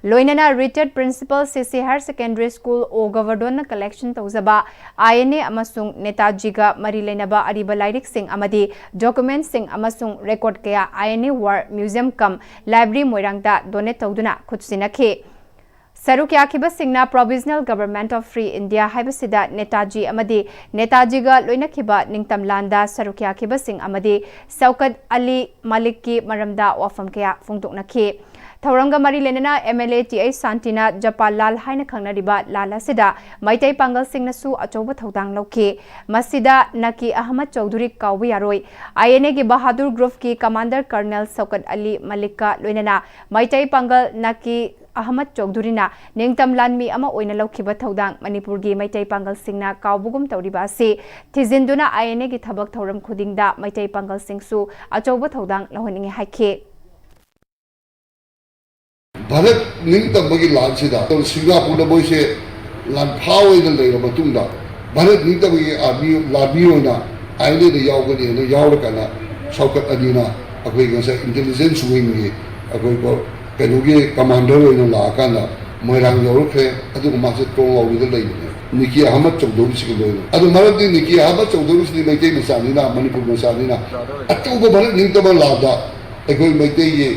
ꯂꯣꯏꯅꯅ retired principal C C Higher Secondary School O Govardhan ꯅ collection ꯇꯧꯖꯕ I N A ꯑꯃꯁꯨꯡ ꯅꯦꯇꯥꯖꯤꯒ ꯃꯔꯤ ꯂꯩꯅꯕ ꯑꯔꯤꯕ ꯂꯥꯏꯔꯤꯛꯁꯤꯡ ꯑꯃꯗꯤ documents ꯁꯤꯡ ꯑꯃꯁꯨꯡ record ꯀꯌꯥ I N A War Museum cum Library ꯃꯣꯏꯔꯥꯡꯗ donate ꯇꯧꯗꯨꯅ ꯈꯨꯠꯁꯤꯟꯅꯈꯤ꯫ ꯁꯔꯨꯛ ꯌꯥꯈꯤꯕꯁꯤꯡꯅ Provisional Government of Free India ꯍꯥꯏꯕꯁꯤꯗ ꯅꯦꯇꯥꯖꯤ ꯑꯃꯗꯤ ꯅꯦꯇꯥꯖꯤꯒ ꯂꯣꯏꯅꯈꯤꯕ ꯅꯤꯡꯇꯝ ꯂꯥꯟꯗ ꯁꯔꯨꯛ ꯌꯥꯈꯤꯕꯁꯤꯡ ꯑꯃꯗꯤ ꯁꯧꯀꯠ ꯑꯂꯤ ꯃꯥꯂꯤꯛꯀꯤ ꯃꯔꯝꯗ ꯋꯥꯐꯝ ꯀꯌꯥ ꯐꯣꯡꯗꯣꯛꯅꯈꯤ꯫ ꯊꯧꯔꯝꯒ ꯃꯔꯤ ꯂꯩꯅꯅ M L A T H ꯁꯥꯟꯇꯤꯅ ꯖꯄꯥꯟ ꯂꯥꯜ ꯍꯥꯏꯅ ꯈꯪꯅꯔꯤꯕ ꯂꯥꯜ ꯑꯁꯤꯗ ꯃꯩꯇꯩ ꯄꯥꯡꯒꯜꯁꯤꯡꯅꯁꯨ ꯑꯆꯧꯕ ꯊꯧꯗꯥꯡ ꯂꯧꯈꯤ꯫ ꯃꯁꯤꯗ ꯅꯀꯤ ꯑꯍꯃꯗ ꯆꯧꯙꯨꯔꯤ ꯀꯥꯎꯕ ꯌꯥꯔꯣꯏ꯫ I N A ꯒꯤ ꯕꯍꯥꯗꯨꯔ group ꯀꯤ commander Colonel ꯁꯧꯀꯠ ꯑꯂꯤ ꯃꯥꯂꯤꯛꯀ ꯂꯣꯏꯅꯅ ꯃꯩꯇꯩ ꯄꯥꯡꯒꯜ ꯅꯀꯤ ꯑꯍꯃꯗ ꯆꯧꯙꯨꯔꯤꯅ ꯅꯤꯡꯇꯝ ꯂꯥꯟꯃꯤ ꯑꯃ ꯑꯣꯏꯅ ꯂꯧꯈꯤꯕ ꯊꯧꯗꯥꯡ ꯃꯅꯤꯄꯨꯔꯒꯤ ꯃꯩꯇꯩ ꯄꯥꯡꯒꯜꯁꯤꯡꯅ ꯀꯥꯎꯕꯒꯨꯝ ꯇꯧꯔꯤꯕ ꯑꯁꯤ ꯊꯤꯖꯤꯟꯗꯨꯅ I N A ꯒꯤ ꯊꯕꯛ ꯊꯧꯔꯝ ꯈꯨꯗꯤꯡꯗ ꯃꯩꯇꯩ ꯄꯥꯡꯒꯜꯁꯤꯡꯁꯨ ꯑꯆꯧꯕ ꯊꯧꯗꯥꯡ ꯂꯧꯍꯟꯅꯤꯡꯏ ꯍꯥꯏꯈꯤ꯫ ꯚꯥꯔꯠ ꯅꯤꯡꯇꯝꯕꯒꯤ ꯂꯥꯟꯁꯤꯗ ꯁꯤꯡꯒꯥꯄꯨꯔꯗ ꯃꯣꯏꯁꯦ ꯂꯥꯟꯐꯥ ꯑꯣꯏꯅ ꯂꯩꯔ ꯃꯇꯨꯡꯗ, ꯚꯥꯔꯠ ꯅꯤꯡꯇꯝꯕꯒꯤ ꯑꯥꯔꯃꯤ, ꯂꯥꯟꯃꯤ ꯑꯣꯏꯅ I N A ꯗ ꯌꯥꯎꯒꯅꯤ ꯍꯥꯏꯅ ꯌꯥꯎꯔꯀꯥꯟꯗ ꯁꯧꯀꯠ ꯑꯅꯤꯅ ꯑꯩꯈꯣꯏ ꯉꯁꯥꯏ intelligence wing ꯒꯤ ꯑꯩꯈꯣꯏ ꯀꯣ-, ꯀꯩꯅꯣꯒꯤ commander ꯑꯣꯏꯅ ꯂꯥꯛꯑꯀꯥꯟꯗ ꯃꯣꯏꯔꯥꯡ ꯌꯧꯔꯛꯈ꯭ꯔꯦ꯫ ꯑꯗꯨꯒ ꯃꯥꯁꯦ ꯇꯣꯡꯂꯥꯎꯕꯤꯗ ꯂꯩꯕꯅꯦ, ꯅꯤꯀꯤ ꯑꯍꯃꯗ ꯆꯧꯙꯨꯔꯤꯁꯤꯒ ꯂꯣꯏꯅ꯫ ꯑꯗꯨ ꯃꯔꯝꯗꯤ ꯅꯤꯀꯤ ꯑꯍꯃꯗ ꯆꯧꯙꯨꯔꯤꯁꯤꯗꯤ ꯃꯩꯇꯩ ꯃꯆꯥꯅꯤꯅ, ꯃꯅꯤꯄꯨꯔ ꯃꯆꯥꯅꯤꯅ, ꯑꯆꯧꯕ ꯚꯥꯔꯠ ꯅꯤꯡꯇꯝꯕ ꯂꯥꯟꯗ ꯑꯩꯈꯣꯏ ꯃꯩꯇꯩꯒꯤ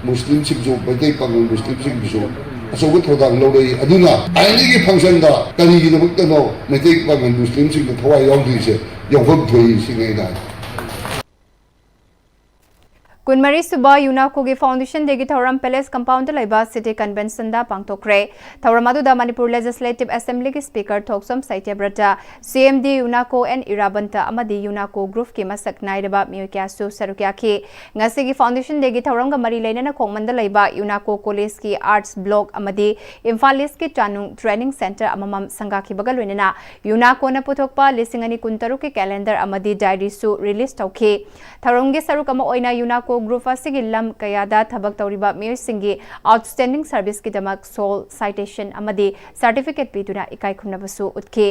ꯃꯨꯁꯂꯤꯝꯁꯤꯡꯁꯨ, ꯃꯩꯇꯩ ꯄꯥꯉꯜ ꯃꯨꯁꯂꯤꯝꯁꯤꯡꯁꯨ ꯑꯆꯧꯕ ꯊꯧꯗꯥꯡ ꯂꯧꯔꯛꯏ꯫ ꯑꯗꯨꯅ ꯑꯥꯏꯟꯒꯤ ꯐꯪꯁꯟꯗ ꯀꯔꯤꯒꯤꯗꯃꯛꯇꯅꯣ ꯃꯩꯇꯩ ꯄꯥꯉꯜ ꯃꯨꯁꯂꯤꯝꯁꯤꯡꯗ ꯊꯋꯥꯏ ꯌꯥꯎꯗ꯭ꯔꯤꯁꯦ? ꯌꯥꯎꯐꯝ ꯊꯣꯛꯏ ꯁꯤꯅꯤ ꯑꯩꯅ ꯍꯥꯏ꯫ ꯀꯨꯟꯃꯔꯤ ꯁꯨꯕ UNACO ꯒꯤ Foundation Day ꯒꯤ ꯊꯧꯔꯝ Palace Compound ꯗ ꯂꯩꯕ City Convention ꯗ ꯄꯥꯡꯊꯣꯛꯈ꯭ꯔꯦ꯫ ꯊꯧꯔꯝ ꯑꯗꯨꯗ Manipur Legislative Assembly ꯒꯤ Speaker ꯊꯣꯛꯆꯣꯝ ꯁꯩꯇ꯭ꯌꯕ꯭ꯔꯇ, C M D UNACO N ꯏꯔꯥꯕꯟꯇ ꯑꯃꯗꯤ UNACO group ꯀꯤ ꯃꯁꯛ ꯅꯥꯏꯔꯕ ꯃꯤꯑꯣꯏ ꯀꯌꯥꯁꯨ ꯁꯔꯨꯛ ꯌꯥꯈꯤ꯫ ꯉꯁꯤꯒꯤ Foundation Day ꯒꯤ ꯊꯧꯔꯝꯒ ꯃꯔꯤ ꯂꯩꯅꯅ ꯈꯣꯡꯃꯟꯗ ꯂꯩꯕ UNACO College ꯀꯤ Arts Block ꯑꯃꯗꯤ ꯏꯝꯐꯥꯜ East ꯀꯤ ꯆꯥꯅꯨꯡ Training Centre ꯑꯃꯃꯝ ꯁꯪꯒꯥꯈꯤꯕꯒ ꯂꯣꯏꯅꯅ UNACO ꯅ ꯄꯨꯊꯣꯛꯄ ꯂꯤꯁꯤꯡ ꯑꯅꯤ ꯀꯨꯟꯇꯔꯨꯛ ꯀꯤ calendar ꯑꯃꯗꯤ diary ꯁꯨ release ꯇꯧꯈꯤ꯫ ꯊꯧꯔꯝꯒꯤ ꯁꯔꯨꯛ ꯑꯃ ꯑꯣꯏꯅ UNACO ꯒ꯭ꯔꯨꯞ ꯑꯁꯤꯒꯤ ꯂꯝ ꯀꯌꯥꯗ ꯊꯕꯛ ꯇꯧꯔꯤꯕ ꯃꯤꯑꯣꯏꯁꯤꯡꯒꯤ ꯑꯥꯎꯠꯁ꯭ꯇꯦꯟꯗꯤꯡ ꯁꯔꯚꯤꯁꯀꯤꯗꯃꯛ ꯁꯣꯜ ꯁꯥꯏꯇꯦꯁꯟ ꯑꯃꯗꯤ ꯁꯔꯇꯤꯐꯤꯀꯦꯠ ꯄꯤꯗꯨꯅ ꯏꯀꯥꯏ ꯈꯨꯝꯅꯕꯁꯨ ꯎꯠꯈꯤ꯫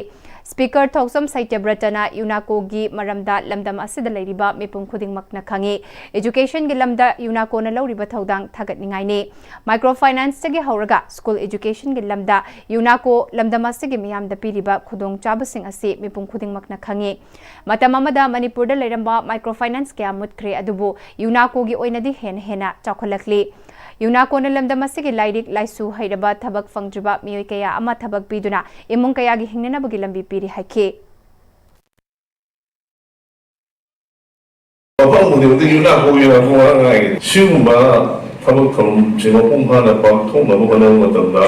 ꯁ꯭ꯄꯤꯀꯔ ꯊꯣꯛꯆꯝ ꯁꯇ꯭ꯌꯕ꯭ꯔꯇꯅ ꯌꯨꯅꯥꯀꯣꯒꯤ ꯃꯔꯝꯗ ꯂꯝꯗꯝ ꯑꯁꯤꯗ ꯂꯩꯔꯤꯕ ꯃꯤꯄꯨꯝ ꯈꯨꯗꯤꯡꯃꯛꯅ ꯈꯪꯏ꯫ ꯑꯦꯖꯨꯀꯦꯁꯟꯒꯤ ꯂꯝꯗ ꯌꯨꯅꯥꯀꯣꯅ ꯂꯧꯔꯤꯕ ꯊꯧꯗꯥꯡ ꯊꯥꯒꯠꯅꯤꯡꯉꯥꯏꯅꯤ꯫ ꯃꯥꯏꯀ꯭ꯔꯣ ꯐꯥꯏꯅꯥꯟꯁꯇꯒꯤ ꯍꯧꯔꯒ ꯁ꯭ꯀꯨꯜ ꯑꯦꯖꯨꯀꯦꯁꯟꯒꯤ ꯂꯝꯗ ꯌꯨꯅꯥꯀꯣ ꯂꯝꯗꯝ ꯑꯁꯤꯒꯤ ꯃꯤꯌꯥꯝꯗ ꯄꯤꯔꯤꯕ ꯈꯨꯗꯣꯡꯆꯥꯕꯁꯤꯡ ꯑꯁꯤ ꯃꯤꯄꯨꯝ ꯈꯨꯗꯤꯡꯃꯛꯅ ꯈꯪꯏ꯫ ꯃꯇꯝ ꯑꯃꯗ ꯃꯅꯤꯄꯨꯔꯗ ꯂꯩꯔꯝꯕ ꯃꯥꯏꯀ꯭ꯔꯣ ꯐꯥꯏꯅꯥꯟꯁ ꯀꯌꯥ ꯃꯨꯠꯈ꯭ꯔꯦ, ꯑꯗꯨꯕꯨ ꯌꯨꯅꯥꯀꯣꯒꯤ ꯑꯣꯏꯅꯗꯤ ꯍꯦꯟꯅ ꯍꯦꯟꯅ ꯆꯥꯎꯈꯠꯂꯛꯂꯤ꯫ ꯌꯨꯅꯥꯀꯣꯅ ꯂꯝꯗꯝ ꯑꯁꯤꯒꯤ ꯂꯥꯏꯔꯤꯛ ꯂꯥꯏꯁꯨ ꯍꯩꯔꯕ ꯊꯕꯛ ꯐꯪꯗ꯭ꯔꯤꯕ ꯃꯤꯑꯣꯏ ꯀꯌꯥ ꯑꯃ ꯊꯕꯛ ꯄꯤꯗꯨꯅ ꯏꯃꯨꯡ ꯀꯌꯥꯒꯤ ꯍꯤꯡꯅꯅꯕꯒꯤ ꯂꯝꯕꯤ ꯄꯤꯔꯤ ꯍꯥꯏꯈꯤ꯫ ꯃꯐꯝ ꯈꯨꯗꯤꯡꯃꯛꯇ ꯌꯨꯅꯥꯀꯣ, ꯌꯨꯅꯥꯀꯣ ꯉꯥꯛ ꯉꯥꯏꯔꯦ꯫ ꯁꯤꯒꯨꯝꯕ ꯊꯕꯛ ꯊꯧꯔꯝꯁꯦ ꯃꯄꯨꯡ ꯐꯥꯅ ꯄꯥꯡꯊꯣꯛꯅꯕ ꯍꯣꯠꯅꯕ ꯃꯇꯝꯗ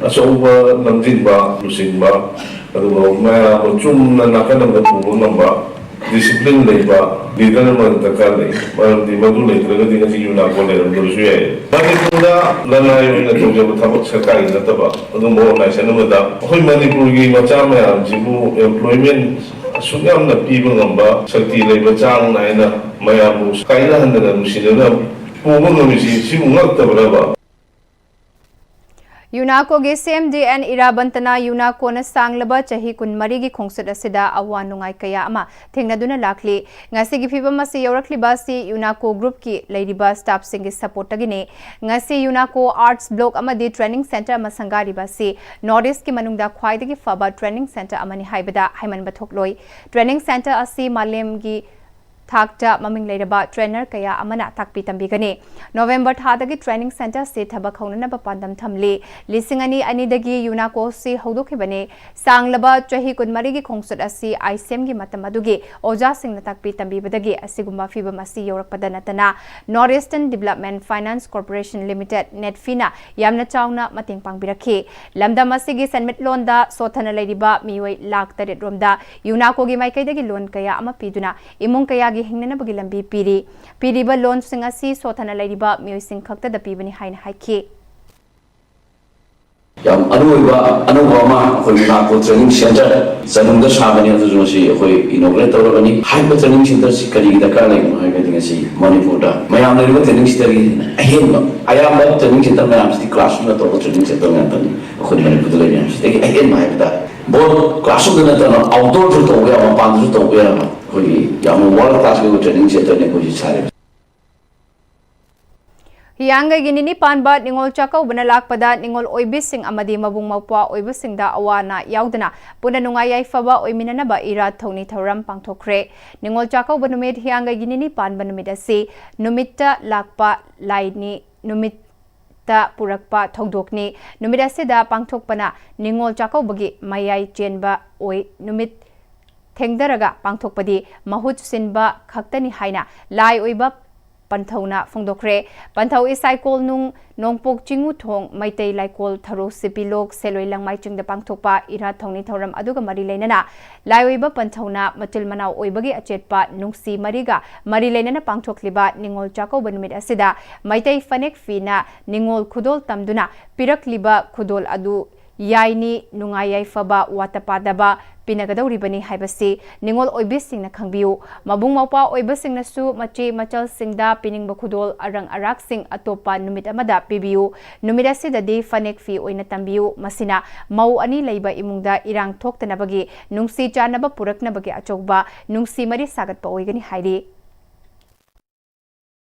ꯑꯆꯧꯕ ꯂꯝꯖꯤꯡꯕ, ꯂꯨꯆꯤꯡꯕ, ꯑꯗꯨꯒ ꯃꯌꯥꯝ ꯑꯃ ꯆꯨꯝꯅ ꯅꯥꯀꯟ ꯑꯃꯗ ꯄꯨꯕ ꯉꯝꯕ, ꯗꯤꯁꯤꯄ꯭ꯂꯤꯟ ꯂꯩꯕ ꯂꯤꯗꯔ ꯑꯃ ꯗꯔꯀꯥꯔ ꯂꯩ꯫ ꯃꯔꯝꯗꯤ ꯃꯗꯨ ꯂꯩꯇ꯭ꯔꯒꯗꯤ ꯉꯁꯤ ꯌꯨꯅꯥꯀꯣ ꯂꯩꯔꯝꯗꯕꯁꯨ ꯌꯥꯏ꯫ ꯃꯅꯤꯄꯨꯔꯗ ꯂꯅꯥꯏ ꯑꯣꯏꯅ ꯇꯧꯖꯕ ꯊꯕꯛ, ꯁꯔꯀꯥꯔꯒꯤ ꯅꯠꯇꯕ ꯑꯗꯨꯒꯨꯝꯕ ꯑꯣꯔꯒꯅꯥꯏꯖꯦꯁꯟ ꯑꯃꯗ ꯑꯩꯈꯣꯏ ꯃꯅꯤꯄꯨꯔꯒꯤ ꯃꯆꯥ ꯃꯌꯥꯝꯁꯤꯕꯨ ꯑꯦꯝꯄ꯭ꯂꯣꯏꯃꯦꯟ ꯑꯁꯨꯛ ꯌꯥꯝꯅ ꯄꯤꯕ ꯉꯝꯕ, ꯁꯛꯇꯤ ꯂꯩꯕ, ꯆꯥꯡ ꯅꯥꯏꯅ ꯃꯌꯥꯝꯕꯨ ꯀꯥꯏꯅꯍꯟꯗꯅ ꯅꯨꯡꯁꯤꯅꯅ ꯄꯨꯕ ꯉꯝꯃꯤꯁꯤ, ꯁꯤꯕꯨ ꯉꯛꯇꯕ꯭ꯔꯕ? ꯌꯨꯅꯥꯀꯣꯒꯤ ꯁꯤ ꯑꯦꯝ ꯗꯤ ꯑꯦꯟ ꯏꯔꯥꯕꯟꯇꯅ ꯌꯨꯅꯥꯀꯣꯅ ꯁꯥꯡꯂꯕ ꯆꯍꯤ ꯀꯨꯟꯃꯔꯤꯒꯤ ꯈꯣꯡꯆꯠ ꯑꯁꯤꯗ ꯑꯋꯥ ꯅꯨꯡꯉꯥꯏ ꯀꯌꯥ ꯑꯃ ꯊꯦꯡꯅꯗꯨꯅ ꯂꯥꯛꯂꯤ꯫ ꯉꯁꯤꯒꯤ ꯐꯤꯕꯝ ꯑꯁꯤ ꯌꯧꯔꯛꯂꯤꯕ ꯑꯁꯤ ꯌꯨꯅꯥꯀꯣ ꯒ꯭ꯔꯨꯞꯀꯤ ꯂꯩꯔꯤꯕ ꯁ꯭ꯇꯥꯐꯁꯤꯡꯒꯤ ꯁꯄꯣꯔꯠꯇꯒꯤꯅꯤ꯫ ꯉꯁꯤ ꯌꯨꯅꯥꯀꯣ ꯑꯥꯔꯠꯁ ꯕ꯭ꯂꯣꯛ ꯑꯃꯗꯤ ꯇ꯭ꯔꯦꯅꯤꯡ ꯁꯦꯟꯇꯔ ꯑꯃ ꯁꯪꯒꯥꯔꯤꯕ ꯑꯁꯤ ꯅꯣꯔꯠ ꯏꯁ꯭ꯠꯀꯤ ꯃꯅꯨꯡꯗ ꯈ꯭ꯋꯥꯏꯗꯒꯤ ꯐꯕ ꯇ꯭ꯔꯦꯅꯤꯡ ꯁꯦꯟꯇꯔ ꯑꯃꯅꯤ ꯍꯥꯏꯕꯗ ꯍꯥꯏꯃꯟꯕ ꯊꯣꯛꯂꯣꯏ꯫ ꯇ꯭ꯔꯦꯅꯤꯡ ꯁꯦꯟꯇꯔ ꯑꯁꯤ ꯃꯥꯂꯦꯝꯒꯤ ꯊꯥꯛꯇ ꯃꯃꯤꯡ ꯂꯩꯔꯕ ꯇ꯭ꯔꯦꯅꯔ ꯀꯌꯥ ꯑꯃꯅ ꯇꯥꯛꯄꯤ ꯇꯝꯕꯤꯒꯅꯤ꯫ ꯅꯣꯕꯦꯝꯕꯔ ꯊꯥꯗꯒꯤ ꯇ꯭ꯔꯦꯅꯤꯡ ꯁꯦꯟꯇꯔ ꯑꯁꯤ ꯊꯕꯛ ꯍꯧꯅꯅꯕ ꯄꯥꯟꯗꯝ ꯊꯝꯂꯤ꯫ ꯂꯤꯁꯤꯡ ꯑꯅꯤ ꯑꯅꯤꯗꯒꯤ ꯌꯨꯅꯥꯀꯣ ꯑꯁꯤ ꯍꯧꯗꯣꯛꯈꯤꯕꯅꯤ꯫ ꯁꯥꯡꯂꯕ ꯆꯍꯤ ꯀꯨꯟꯃꯔꯤꯒꯤ ꯈꯣꯡꯆꯠ ꯑꯁꯤ ꯑꯥꯏ ꯁꯤ ꯑꯦꯝꯒꯤ ꯃꯇꯝ ꯑꯗꯨꯒꯤ ꯑꯣꯖꯥꯁꯤꯡꯅ ꯇꯥꯛꯄꯤ ꯇꯝꯕꯤꯕꯗꯒꯤ ꯑꯁꯤꯒꯨꯝꯕ ꯐꯤꯚꯝ ꯑꯁꯤ ꯌꯧꯔꯛꯄꯗ ꯅꯠꯇꯅ North Eastern Development Finance Corporation Limited, ꯅꯦꯗꯐꯤꯅ ꯌꯥꯝꯅ ꯆꯥꯎꯅ ꯃꯇꯦꯡ ꯄꯥꯡꯕꯤꯔꯛꯈꯤ꯫ ꯂꯝꯗꯝ ꯑꯁꯤꯒꯤ ꯁꯦꯟꯃꯤꯠꯂꯣꯟꯗ ꯁꯣꯠꯊꯅ ꯂꯩꯔꯤꯕ ꯃꯤꯑꯣꯏ ꯂꯥꯈ ꯇꯔꯦꯠ ꯔꯣꯝꯗ ꯌꯨꯅꯥꯀꯣꯒꯤ ꯃꯥꯏꯀꯩꯗꯒꯤ ꯂꯣꯟ ꯀꯌꯥ ꯑꯃ ꯄꯤꯗꯨꯅ ꯏꯃꯨꯡ ꯀꯌꯥꯒꯤ ꯍꯤꯡꯅꯅꯕꯒꯤ ꯂꯝꯕꯤ ꯄꯤꯔꯤ꯫ ꯄꯤꯔꯤꯕ ꯂꯣꯟꯁꯤꯡ ꯑꯁꯤ ꯁꯣꯠꯊꯅ ꯂꯩꯔꯤꯕ ꯃꯤꯑꯣꯏꯁꯤꯡ ꯈꯛꯇꯗ ꯄꯤꯕꯅꯤ ꯍꯥꯏꯅ ꯍꯥꯏꯈꯤ꯫ ꯌꯥꯝ ꯑꯔꯣꯏꯕ ꯑꯅꯧꯕ ꯑꯃ ꯑꯩꯈꯣꯏ ꯃꯅꯥꯛꯄꯨ training centre ꯆꯅꯨꯡꯗ ꯁꯥꯕꯅꯤ, ꯑꯗꯨꯁꯨ ꯉꯁꯤ ꯑꯩꯈꯣꯏ inaugurate ꯇꯧꯔꯕꯅꯤ꯫ ꯍꯥꯏꯔꯤꯕ training centreꯁꯤ ꯀꯔꯤꯒꯤ ꯗꯔꯀꯥꯔ ꯂꯩꯕꯅꯣ ꯍꯥꯏꯔꯒꯗꯤ, ꯉꯁꯤ ꯃꯅꯤꯄꯨꯔꯗ ꯃꯌꯥꯝ ꯂꯩꯔꯤꯕ training centreꯒꯤ ꯑꯍꯦꯟꯕ, ꯑꯌꯥꯝꯕ training centre ꯃꯌꯥꯝꯁꯤꯗꯤ classroomꯗ ꯇꯧꯕ training centre ꯉꯥꯛꯇꯅꯤ꯫ ꯑꯩꯈꯣꯏ ꯃꯅꯤꯄꯨꯔꯗ ꯂꯩꯕ ꯃꯌꯥꯝꯁꯤꯗꯒꯤ ꯑꯍꯦꯟꯕ ꯍꯥꯏꯕ ꯇꯥꯔꯦ꯫ Both classroomꯗ ꯅꯠꯇꯅ outdoorꯁꯨ ꯇꯧꯕ ꯌꯥꯕ, ꯃꯄꯥꯟꯗꯁꯨ ꯇꯧꯕ ꯌꯥꯕ, ꯑꯩꯈꯣꯏꯒꯤ ꯌꯥꯝꯅ world classꯀꯤ ꯑꯣꯏꯕ training centreꯅꯤ ꯑꯩꯈꯣꯏ ꯍꯧꯖꯤꯛ ꯁꯥꯔꯤꯕꯁꯤ꯫ ꯍꯤꯌꯥꯡꯒꯩꯒꯤ ꯅꯤꯅꯤ ꯄꯥꯟꯕ ꯅꯤꯉꯣꯜ ꯆꯥꯛꯀꯧꯕꯅ ꯂꯥꯛꯄꯗ ꯅꯤꯉꯣꯜ ꯑꯣꯏꯕꯤꯁꯤꯡ ꯑꯃꯗꯤ ꯃꯕꯨꯡ ꯃꯧꯄ꯭ꯋꯥ ꯑꯣꯏꯕꯁꯤꯡꯗ ꯑꯋꯥ ꯑꯅꯥ ꯌꯥꯎꯗꯅ ꯄꯨꯟꯅ ꯅꯨꯡꯉꯥꯏ ꯌꯥꯏꯐꯕ ꯑꯣꯏꯃꯤꯟꯅꯅꯕ ꯏꯔꯥꯠ ꯊꯧꯅꯤ ꯊꯧꯔꯝ ꯄꯥꯡꯊꯣꯛꯈ꯭ꯔꯦ꯫ ꯅꯤꯉꯣꯜ ꯆꯥꯛꯀꯧꯕ ꯅꯨꯃꯤꯠ, ꯍꯤꯌꯥꯡꯒꯩꯒꯤ ꯅꯤꯅꯤ ꯄꯥꯟꯕ ꯅꯨꯃꯤꯠ ꯑꯁꯤ ꯅꯨꯃꯤꯠꯇ ꯂꯥꯛꯄ ꯂꯥꯏꯅꯤ, ꯅꯨꯃꯤꯠꯇ ꯄꯨꯔꯛꯄ ꯊꯧꯗꯣꯛꯅꯤ꯫ ꯅꯨꯃꯤꯠ ꯑꯁꯤꯗ ꯄꯥꯡꯊꯣꯛꯄꯅ ꯅꯤꯉꯣꯜ ꯆꯥꯛꯀꯧꯕꯒꯤ ꯃꯌꯥꯏ ꯆꯦꯟꯕ ꯑꯣꯏ꯫ ꯅꯨꯃꯤꯠ ꯊꯦꯡꯗꯔꯒ ꯄꯥꯡꯊꯣꯛꯄꯗꯤ ꯃꯍꯨꯠ ꯁꯤꯟꯕ ꯈꯛꯇꯅꯤ ꯍꯥꯏꯅ ꯂꯥꯏ ꯑꯣꯏꯕ ꯄꯟꯊꯧꯅ ꯐꯣꯡꯗꯣꯛꯈ꯭ꯔꯦ꯫ ꯄꯟꯊꯧ ꯏꯁꯥꯏꯀꯣꯜꯅꯨꯡ, ꯅꯣꯡꯄꯣꯛ ꯆꯤꯡꯉꯨꯊꯣꯡ, ꯃꯩꯇꯩ ꯂꯥꯏꯀꯣꯜ, ꯊꯔꯣ ꯁꯤꯄꯤꯂꯣꯛ, ꯁꯦꯂꯣꯏ ꯂꯪꯃꯥꯏ ꯆꯤꯡꯗ ꯄꯥꯡꯊꯣꯛꯄ ꯏꯔꯥꯠ ꯊꯧꯅꯤ ꯊꯧꯔꯝ ꯑꯗꯨꯒ ꯃꯔꯤ ꯂꯩꯅꯅ ꯂꯥꯏ ꯑꯣꯏꯕ ꯄꯟꯊꯧꯅ ꯃꯆꯤꯜ ꯃꯅꯥꯎ ꯑꯣꯏꯕꯒꯤ ꯑꯆꯦꯠꯄ ꯅꯨꯡꯁꯤ ꯃꯔꯤꯒ ꯃꯔꯤ ꯂꯩꯅꯅ ꯄꯥꯡꯊꯣꯛꯂꯤꯕ ꯅꯤꯉꯣꯜ ꯆꯥꯛꯀꯧꯕ ꯅꯨꯃꯤꯠ ꯑꯁꯤꯗ ꯃꯩꯇꯩ ꯐꯅꯦꯛ ꯐꯤꯅ ꯅꯤꯉꯣꯜ ꯈꯨꯗꯣꯜ ꯇꯝꯗꯨꯅ ꯄꯤꯔꯛꯂꯤꯕ ꯈꯨꯗꯣꯜ ꯑꯗꯨ ꯌꯥꯏꯅꯤ, ꯅꯨꯡꯉꯥꯏ ꯌꯥꯏꯐꯕ, ꯋꯥꯠꯇ ꯄꯥꯗꯕ ꯄꯤꯅꯒꯗꯧꯔꯤꯕꯅꯤ ꯍꯥꯏꯕꯁꯤ ꯅꯤꯉꯣꯜ ꯑꯣꯏꯕꯤꯁꯤꯡꯅ ꯈꯪꯕꯤꯌꯨ꯫ ꯃꯕꯨꯡ ꯃꯧꯄ꯭ꯋꯥ ꯑꯣꯏꯕꯁꯤꯡꯅꯁꯨ ꯃꯆꯦ ꯃꯆꯜꯁꯤꯡꯗ ꯄꯤꯅꯤꯡꯕ ꯈꯨꯗꯣꯜ ꯑꯔꯪ ꯑꯔꯥꯛꯁꯤꯡ ꯑꯇꯣꯞꯄ ꯅꯨꯃꯤꯠ ꯑꯃꯗ ꯄꯤꯕꯤꯌꯨ꯫ ꯅꯨꯃꯤꯠ ꯑꯁꯤꯗꯗꯤ ꯐꯅꯦꯛ ꯐꯤ ꯑꯣꯏꯅ ꯇꯝꯕꯤꯌꯨ꯫ ꯃꯁꯤꯅ ꯃꯧ ꯑꯅꯤ ꯂꯩꯕ ꯏꯃꯨꯡꯗ ꯏꯔꯥꯡ ꯊꯣꯛꯇꯅꯕꯒꯤ, ꯅꯨꯡꯁꯤ ꯆꯥꯟꯅꯕ ꯄꯨꯔꯛꯅꯕꯒꯤ ꯑꯆꯧꯕ ꯅꯨꯡꯁꯤ ꯃꯔꯤ ꯁꯥꯒꯠꯄ ꯑꯣꯏꯒꯅꯤ ꯍꯥꯏꯔꯤ꯫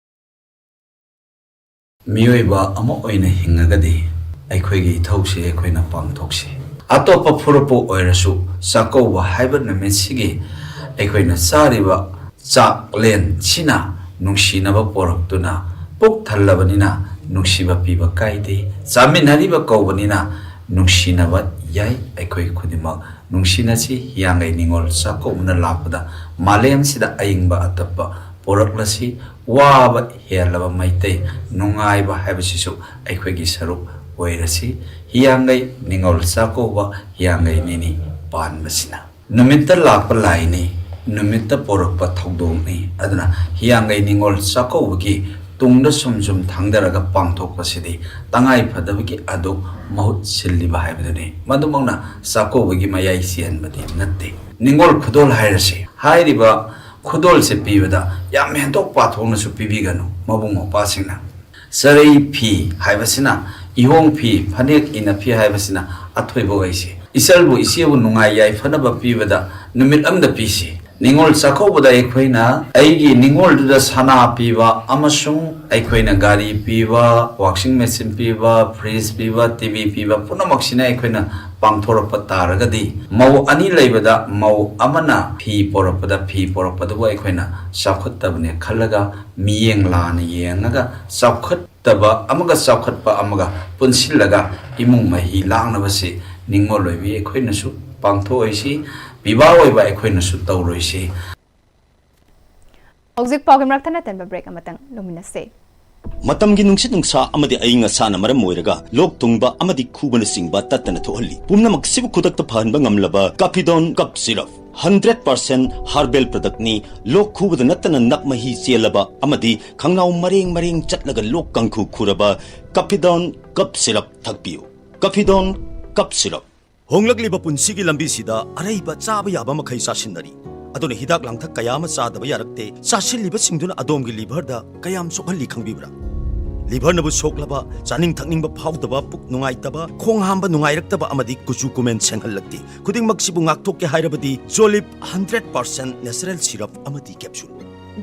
ꯃꯤꯑꯣꯏꯕ ꯑꯃ ꯑꯣꯏꯅ ꯍꯤꯡꯉꯒꯗꯤ ꯑꯩꯈꯣꯏꯒꯤ ꯏꯊꯧꯁꯤ ꯑꯩꯈꯣꯏꯅ ꯄꯥꯡꯊꯣꯛꯁꯤ꯫ ꯑꯇꯣꯞꯄ ꯐꯨꯔꯨꯞꯄꯨ ꯑꯣꯏꯔꯁꯨ ꯆꯥꯛꯀꯧꯕ ꯍꯥꯏꯕ ꯅꯨꯃꯤꯠꯁꯤꯒꯤ ꯑꯩꯈꯣꯏꯅ ꯆꯥꯔꯤꯕ ꯆꯥꯛꯂꯦꯟꯁꯤꯅ ꯅꯨꯡꯁꯤꯅꯕ ꯄꯣꯔꯛꯇꯨꯅ ꯄꯨꯛ ꯊꯜꯂꯕꯅꯤꯅ ꯅꯨꯡꯁꯤꯕ ꯄꯤꯕ ꯀꯥꯏꯗꯦ꯫ ꯆꯥꯃꯤꯟꯅꯔꯤꯕ ꯀꯧꯕꯅꯤꯅ ꯅꯨꯡꯁꯤꯅꯕ ꯌꯥꯏ꯫ ꯑꯩꯈꯣꯏ ꯈꯨꯗꯤꯡꯃꯛ ꯅꯨꯡꯁꯤꯅꯁꯤ꯫ ꯍꯤꯌꯥꯡꯒꯩ ꯅꯤꯉꯣꯜ ꯆꯥꯛꯀꯧꯕꯅ ꯂꯥꯛꯄꯗ ꯃꯥꯂꯦꯝꯁꯤꯗ ꯑꯏꯪꯕ ꯑꯇꯞꯄ ꯄꯣꯔꯛꯂꯁꯤ꯫ ꯋꯥꯕ ꯍꯦꯜꯂꯕ ꯃꯩꯇꯩ ꯅꯨꯡꯉꯥꯏꯕ ꯍꯥꯏꯕꯁꯤꯁꯨ ꯑꯩꯈꯣꯏꯒꯤ ꯁꯔꯨꯛ ꯑꯣꯏꯔꯁꯤ꯫ ꯍꯤꯌꯥꯡꯒꯩ ꯅꯤꯉꯣꯜ ꯆꯥꯛꯀꯧꯕ ꯍꯤꯌꯥꯡꯒꯩ ꯅꯤꯅꯤ ꯄꯥꯟꯕꯁꯤꯅ꯫ ꯅꯨꯃꯤꯠꯇ ꯂꯥꯛꯄ ꯂꯥꯏꯅꯤ, ꯅꯨꯃꯤꯠꯇ ꯄꯣꯔꯛꯄ ꯊꯧꯗꯣꯛꯅꯤ꯫ ꯑꯗꯨꯅ ꯍꯤꯌꯥꯡꯒꯩ ꯅꯤꯉꯣꯜ ꯆꯥꯛꯀꯧꯕꯒꯤ ꯇꯨꯡꯗ ꯁꯨꯝ ꯁꯨꯝ ꯊꯥꯡꯗꯔꯒ ꯄꯥꯡꯊꯣꯛꯄꯁꯤꯗꯤ ꯇꯉꯥꯏ ꯐꯗꯕꯒꯤ ꯑꯗꯨ ꯃꯍꯨꯠ ꯁꯤꯜꯂꯤꯕ ꯍꯥꯏꯕꯗꯨꯅꯤ꯫ ꯃꯗꯨꯃꯛꯅ ꯆꯥꯛꯀꯧꯕꯒꯤ ꯃꯌꯥꯏ ꯆꯦꯟꯕꯗꯤ ꯅꯠꯇꯦ꯫ ꯅꯤꯡꯉꯣꯜ ꯈꯨꯗꯣꯜ ꯍꯥꯏꯔꯁꯤ, ꯍꯥꯏꯔꯤꯕ ꯈꯨꯗꯣꯜꯁꯦ ꯄꯤꯕꯗ ꯌꯥꯝ ꯍꯦꯟꯗꯣꯛ ꯄꯥꯊꯣꯛꯅꯁꯨ ꯄꯤꯕꯤꯒꯅꯨ꯫ ꯃꯕꯨꯡ ꯃꯧꯄ꯭ꯋꯥꯁꯤꯡꯅ ꯆꯔꯩ ꯐꯤ ꯍꯥꯏꯕꯁꯤꯅ, ꯏꯍꯣꯡ ꯐꯤ, ꯐꯅꯦꯛ ꯏꯅꯐꯤ ꯍꯥꯏꯕꯁꯤꯅ ꯑꯊꯣꯏꯕ ꯑꯣꯏꯁꯤ꯫ ꯏꯆꯜꯕꯨ ꯏꯆꯦꯕꯨ ꯅꯨꯡꯉꯥꯏ ꯌꯥꯏꯐꯅꯕ ꯄꯤꯕꯗ ꯅꯨꯃꯤꯠ ꯑꯃꯗ ꯄꯤꯁꯤ꯫ ꯅꯤꯡꯉꯣꯜ ꯆꯥꯛꯀꯧꯕꯗ ꯑꯩꯈꯣꯏꯅ ꯑꯩꯒꯤ ꯅꯤꯡꯉꯣꯜꯗꯨꯗ ꯁꯅꯥ ꯄꯤꯕ ꯑꯃꯁꯨꯡ ꯑꯩꯈꯣꯏꯅ ꯒꯥꯔꯤ ꯄꯤꯕ, washing machine ꯄꯤꯕ, fridge ꯄꯤꯕ, T V ꯄꯤꯕ ꯄꯨꯝꯅꯃꯛꯁꯤꯅ ꯑꯩꯈꯣꯏꯅ ꯄꯥꯡꯊꯣꯔꯛꯄ ꯇꯥꯔꯒꯗꯤ, ꯃꯧ ꯑꯅꯤ ꯂꯩꯕꯗ ꯃꯧ ꯑꯃꯅ ꯐꯤ ꯄꯣꯔꯛꯄꯗ, ꯐꯤ ꯄꯣꯔꯛꯄꯗꯨꯕꯨ ꯑꯩꯈꯣꯏꯅ ꯆꯥꯎꯈꯠꯇꯕꯅꯦ ꯈꯜꯂꯒ, ꯃꯤꯠꯌꯦꯡ ꯂꯥꯟꯅ ꯌꯦꯡꯉꯒ, ꯆꯥꯎꯈꯠꯇꯕ ꯑꯃꯒ ꯆꯥꯎꯈꯠꯄ ꯑꯃꯒ ꯄꯨꯟꯁꯤꯜꯂꯒ ꯏꯃꯨꯡ ꯃꯍꯤ ꯂꯥꯡꯅꯕꯁꯤ ꯅꯤꯡꯉꯣꯜ ꯑꯣꯏꯕꯤ ꯑꯩꯈꯣꯏꯅꯁꯨ ꯄꯥꯡꯊꯣꯛꯑꯣꯏꯁꯤ, ꯄꯤꯕꯥ ꯑꯣꯏꯕ ꯑꯩꯈꯣꯏꯅꯁꯨ ꯇꯧꯔꯣꯏꯁꯤ꯫ ꯍꯧꯖꯤꯛ ꯄꯥꯎꯒꯤ ꯃꯔꯛ ꯊꯠꯅ ꯊꯟꯕ break ꯑꯃꯇꯪ ꯂꯧꯃꯤꯟꯅꯁꯦ꯫ ꯃꯇꯝꯒꯤ ꯅꯨꯡꯁꯤꯠ ꯅꯨꯡꯁꯥ ꯑꯃꯗꯤ ꯑꯏꯪ ꯑꯁꯥꯅ ꯃꯔꯝ ꯑꯣꯏꯔꯒ ꯂꯣꯛ ꯊꯨꯡꯕ ꯑꯃꯗꯤ ꯈꯨꯕꯅꯆꯤꯡꯕ ꯇꯠꯇꯅ ꯊꯣꯛꯍꯜꯂꯤ꯫ ꯄꯨꯝꯅꯃꯛꯁꯤꯕꯨ ꯈꯨꯗꯛꯇ ꯐꯍꯟꯕ ꯉꯝꯂꯕ Caphidone Cough Syrup, hundred percent herbal product ꯅꯤ꯫ ꯂꯣꯛ ꯈꯨꯕꯗ ꯅꯠꯇꯅ ꯅꯞ ꯃꯍꯤ ꯆꯦꯜꯂꯕ ꯑꯃꯗꯤ ꯈꯪꯅꯥꯎ ꯃꯔꯦꯡ ꯃꯔꯦꯡ ꯆꯠꯂꯒ ꯂꯣꯛ ꯀꯥꯡꯈꯨ ꯈꯨꯔꯕ Caphidone Cough Syrup ꯊꯛꯄꯤꯌꯨ꯫ Caphidone Cough Syrup꯫ ꯍꯣꯡꯂꯛꯂꯤꯕ ꯄꯨꯟꯁꯤꯒꯤ ꯂꯝꯕꯤꯁꯤꯗ ꯑꯔꯩꯕ ꯆꯥꯕ ꯌꯥꯕ ꯃꯈꯩ ꯆꯥꯁꯤꯟꯅꯔꯤ꯫ ꯑꯗꯨꯅ ꯍꯤꯗꯥꯛ ꯂꯥꯡꯊꯛ ꯀꯌꯥ ꯑꯃ ꯆꯥꯗꯕ ꯌꯥꯔꯛꯇꯦ꯫ ꯆꯥꯁꯤꯜꯂꯤꯕꯁꯤꯡꯗꯨꯅ ꯑꯗꯣꯝꯒꯤ liver ꯗ ꯀꯌꯥꯝ ꯁꯣꯛꯍꯜꯂꯤ ꯈꯪꯕꯤꯕ꯭ꯔꯥ? Liver ꯅꯕꯨ ꯁꯣꯛꯂꯕ, ꯆꯥꯅꯤꯡ ꯊꯛꯅꯤꯡꯕ ꯐꯥꯎꯗꯕ, ꯄꯨꯛ ꯅꯨꯡꯉꯥꯏꯇꯕ, ꯈꯣꯡ ꯍꯥꯝꯕ ꯅꯨꯡꯉꯥꯏꯔꯛꯇꯕ ꯑꯃꯗꯤ ꯀꯨꯆꯨ ꯀꯨꯃꯦꯟ ꯁꯦꯡꯍꯜꯂꯛꯇꯦ꯫ ꯈꯨꯗꯤꯡꯃꯛꯁꯤꯕꯨ ꯉꯥꯛꯊꯣꯛꯀꯦ ꯍꯥꯏꯔꯕꯗꯤ Jolib hundred percent natural syrup ꯑꯃꯗꯤ capsule꯫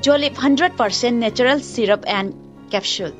Jolib hundred percent natural syrup and capsule꯫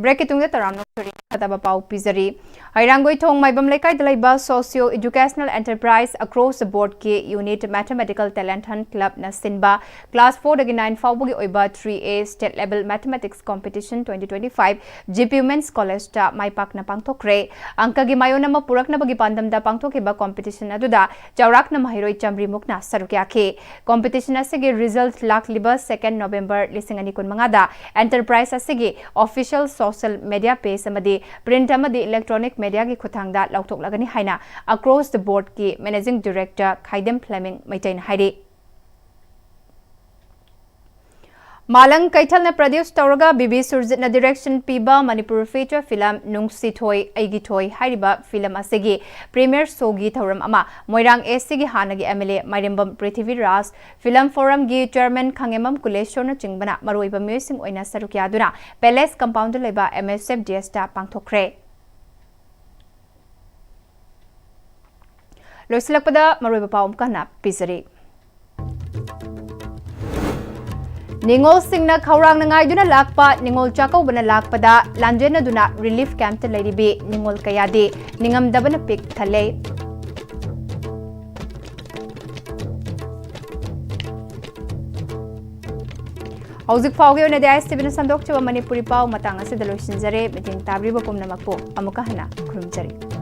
Break ꯀꯤ ꯇꯨꯡꯗ ꯇꯔꯥꯝꯅ ꯑꯣꯛꯆꯔꯤ, ꯐꯠꯇꯕ ꯄꯥꯎ ꯄꯤꯖꯔꯤ꯫ ꯍꯩꯔꯥꯡꯒꯣꯏꯊꯣꯡ ꯃꯥꯏꯕꯝ ꯂꯩꯀꯥꯏꯗ ꯂꯩꯕ Socio Educational Enterprise Across the Board ꯀꯤ unit Mathematical Talent Hunt Club ꯅ ꯁꯤꯟꯕ class four ꯗꯒꯤ nine ꯐꯥꯎꯕꯒꯤ ꯑꯣꯏꯕ three A State Level Mathematics Competition twenty twenty-five G P Women's College ꯇ ꯃꯥꯏ ꯄꯥꯛꯅ ꯄꯥꯡꯊꯣꯛꯈ꯭ꯔꯦ꯫ ꯑꯪꯀꯒꯤ ꯃꯥꯏꯑꯣꯟ ꯑꯃ ꯄꯨꯔꯛꯅꯕꯒꯤ ꯄꯥꯟꯗꯝꯗ ꯄꯥꯡꯊꯣꯛꯈꯤꯕ competition ꯑꯗꯨꯗ ꯆꯥꯎꯔꯥꯛꯅ ꯃꯍꯩꯔꯣꯏ ꯆꯥꯃꯔꯤ ꯃꯨꯛꯅ ꯁꯔꯨꯛ ꯌꯥꯈꯤ꯫ Competition ꯑꯁꯤꯒꯤ result ꯂꯥꯛꯂꯤꯕ second November ꯂꯤꯁꯤꯡ ꯑꯅꯤ ꯀꯨꯟꯃꯉꯥꯗ enterprise ꯑꯁꯤꯒꯤ official social media page ꯑꯃꯗꯤ print ꯑꯃꯗꯤ electronic media ꯒꯤ ꯈꯨꯠꯊꯥꯡꯗ ꯂꯥꯎꯊꯣꯛꯂꯒꯅꯤ ꯍꯥꯏꯅ Across the Board ꯀꯤ Managing Director ꯈꯥꯏꯗꯦꯝ ꯐ꯭ꯂꯦꯃꯤꯡ ꯃꯩꯇꯩꯅ ꯍꯥꯏꯔꯤ꯫ ꯃꯥꯂꯪ ꯀꯩꯊꯦꯜꯅ produce ꯇꯧꯔꯒ ꯕꯤ ꯕꯤ ꯁꯨꯔꯖꯤꯠꯅ direction ꯄꯤꯕ ꯃꯅꯤꯄꯨꯔ feature film ꯅꯨꯡꯁꯤ ꯊꯣꯏ ꯑꯩꯒꯤ ꯊꯣꯏ ꯍꯥꯏꯔꯤꯕ film ꯑꯁꯤꯒꯤ premiere showꯒꯤ ꯊꯧꯔꯝ ꯑꯃ ꯃꯣꯏꯔꯥꯡ A Cꯒꯤ ꯍꯥꯟꯅꯒꯤ M L A ꯃꯥꯏꯔꯦꯝꯕꯝ Prithviraj, film forumꯒꯤ chairman ꯈꯥꯉꯦꯝꯕꯝ ꯀꯨꯂꯦꯁꯣꯔꯅꯆꯤꯡꯕꯅ ꯃꯔꯨꯑꯣꯏꯕ ꯃꯤꯑꯣꯏꯁꯤꯡ ꯑꯣꯏꯅ ꯁꯔꯨꯛ ꯌꯥꯗꯨꯅ Palace compoundꯗ ꯂꯩꯕ M S F D Sꯇ ꯄꯥꯡꯊꯣꯛꯈ꯭ꯔꯦ꯫ ꯂꯣꯏꯁꯤꯜꯂꯛꯄꯗ ꯃꯔꯨꯑꯣꯏꯕ ꯄꯥꯎ ꯑꯃꯨꯛꯀ ꯍꯟꯅ ꯄꯤꯖꯔꯤ꯫ ꯅꯤꯉꯣꯜꯁꯤꯡꯅ ꯈꯧꯔꯥꯡꯅ ꯉꯥꯏꯗꯨꯅ ꯂꯥꯛꯄ ꯅꯤꯉꯣꯜ ꯆꯥꯛꯀꯧꯕꯅ ꯂꯥꯛꯄꯗ ꯂꯥꯟꯖꯦꯟꯅꯗꯨꯅ relief campꯇ ꯂꯩꯔꯤꯕꯤ ꯅꯤꯉꯣꯜ ꯀꯌꯥꯗꯤ ꯅꯤꯡꯉꯝꯗꯕꯅ ꯄꯤꯛ ꯊꯜꯂꯦ꯫ ꯍꯧꯖꯤꯛ ꯐꯥꯎꯒꯤ ꯑꯣꯏꯅꯗꯤ ISTVꯅ ꯁꯟꯗꯣꯛꯆꯕ ꯃꯅꯤꯄꯨꯔꯤ ꯄꯥꯎ ꯃꯇꯥꯡ ꯑꯁꯤꯗ ꯂꯣꯏꯁꯤꯟꯖꯔꯦ꯫ ꯃꯤꯠꯌꯦꯡ ꯇꯥꯕꯤꯔꯤꯕ ꯄꯨꯝꯅꯃꯛꯄꯨ ꯑꯃꯨꯛꯀ ꯍꯟꯅ ꯈꯨꯔꯨꯝꯖꯔꯤ꯫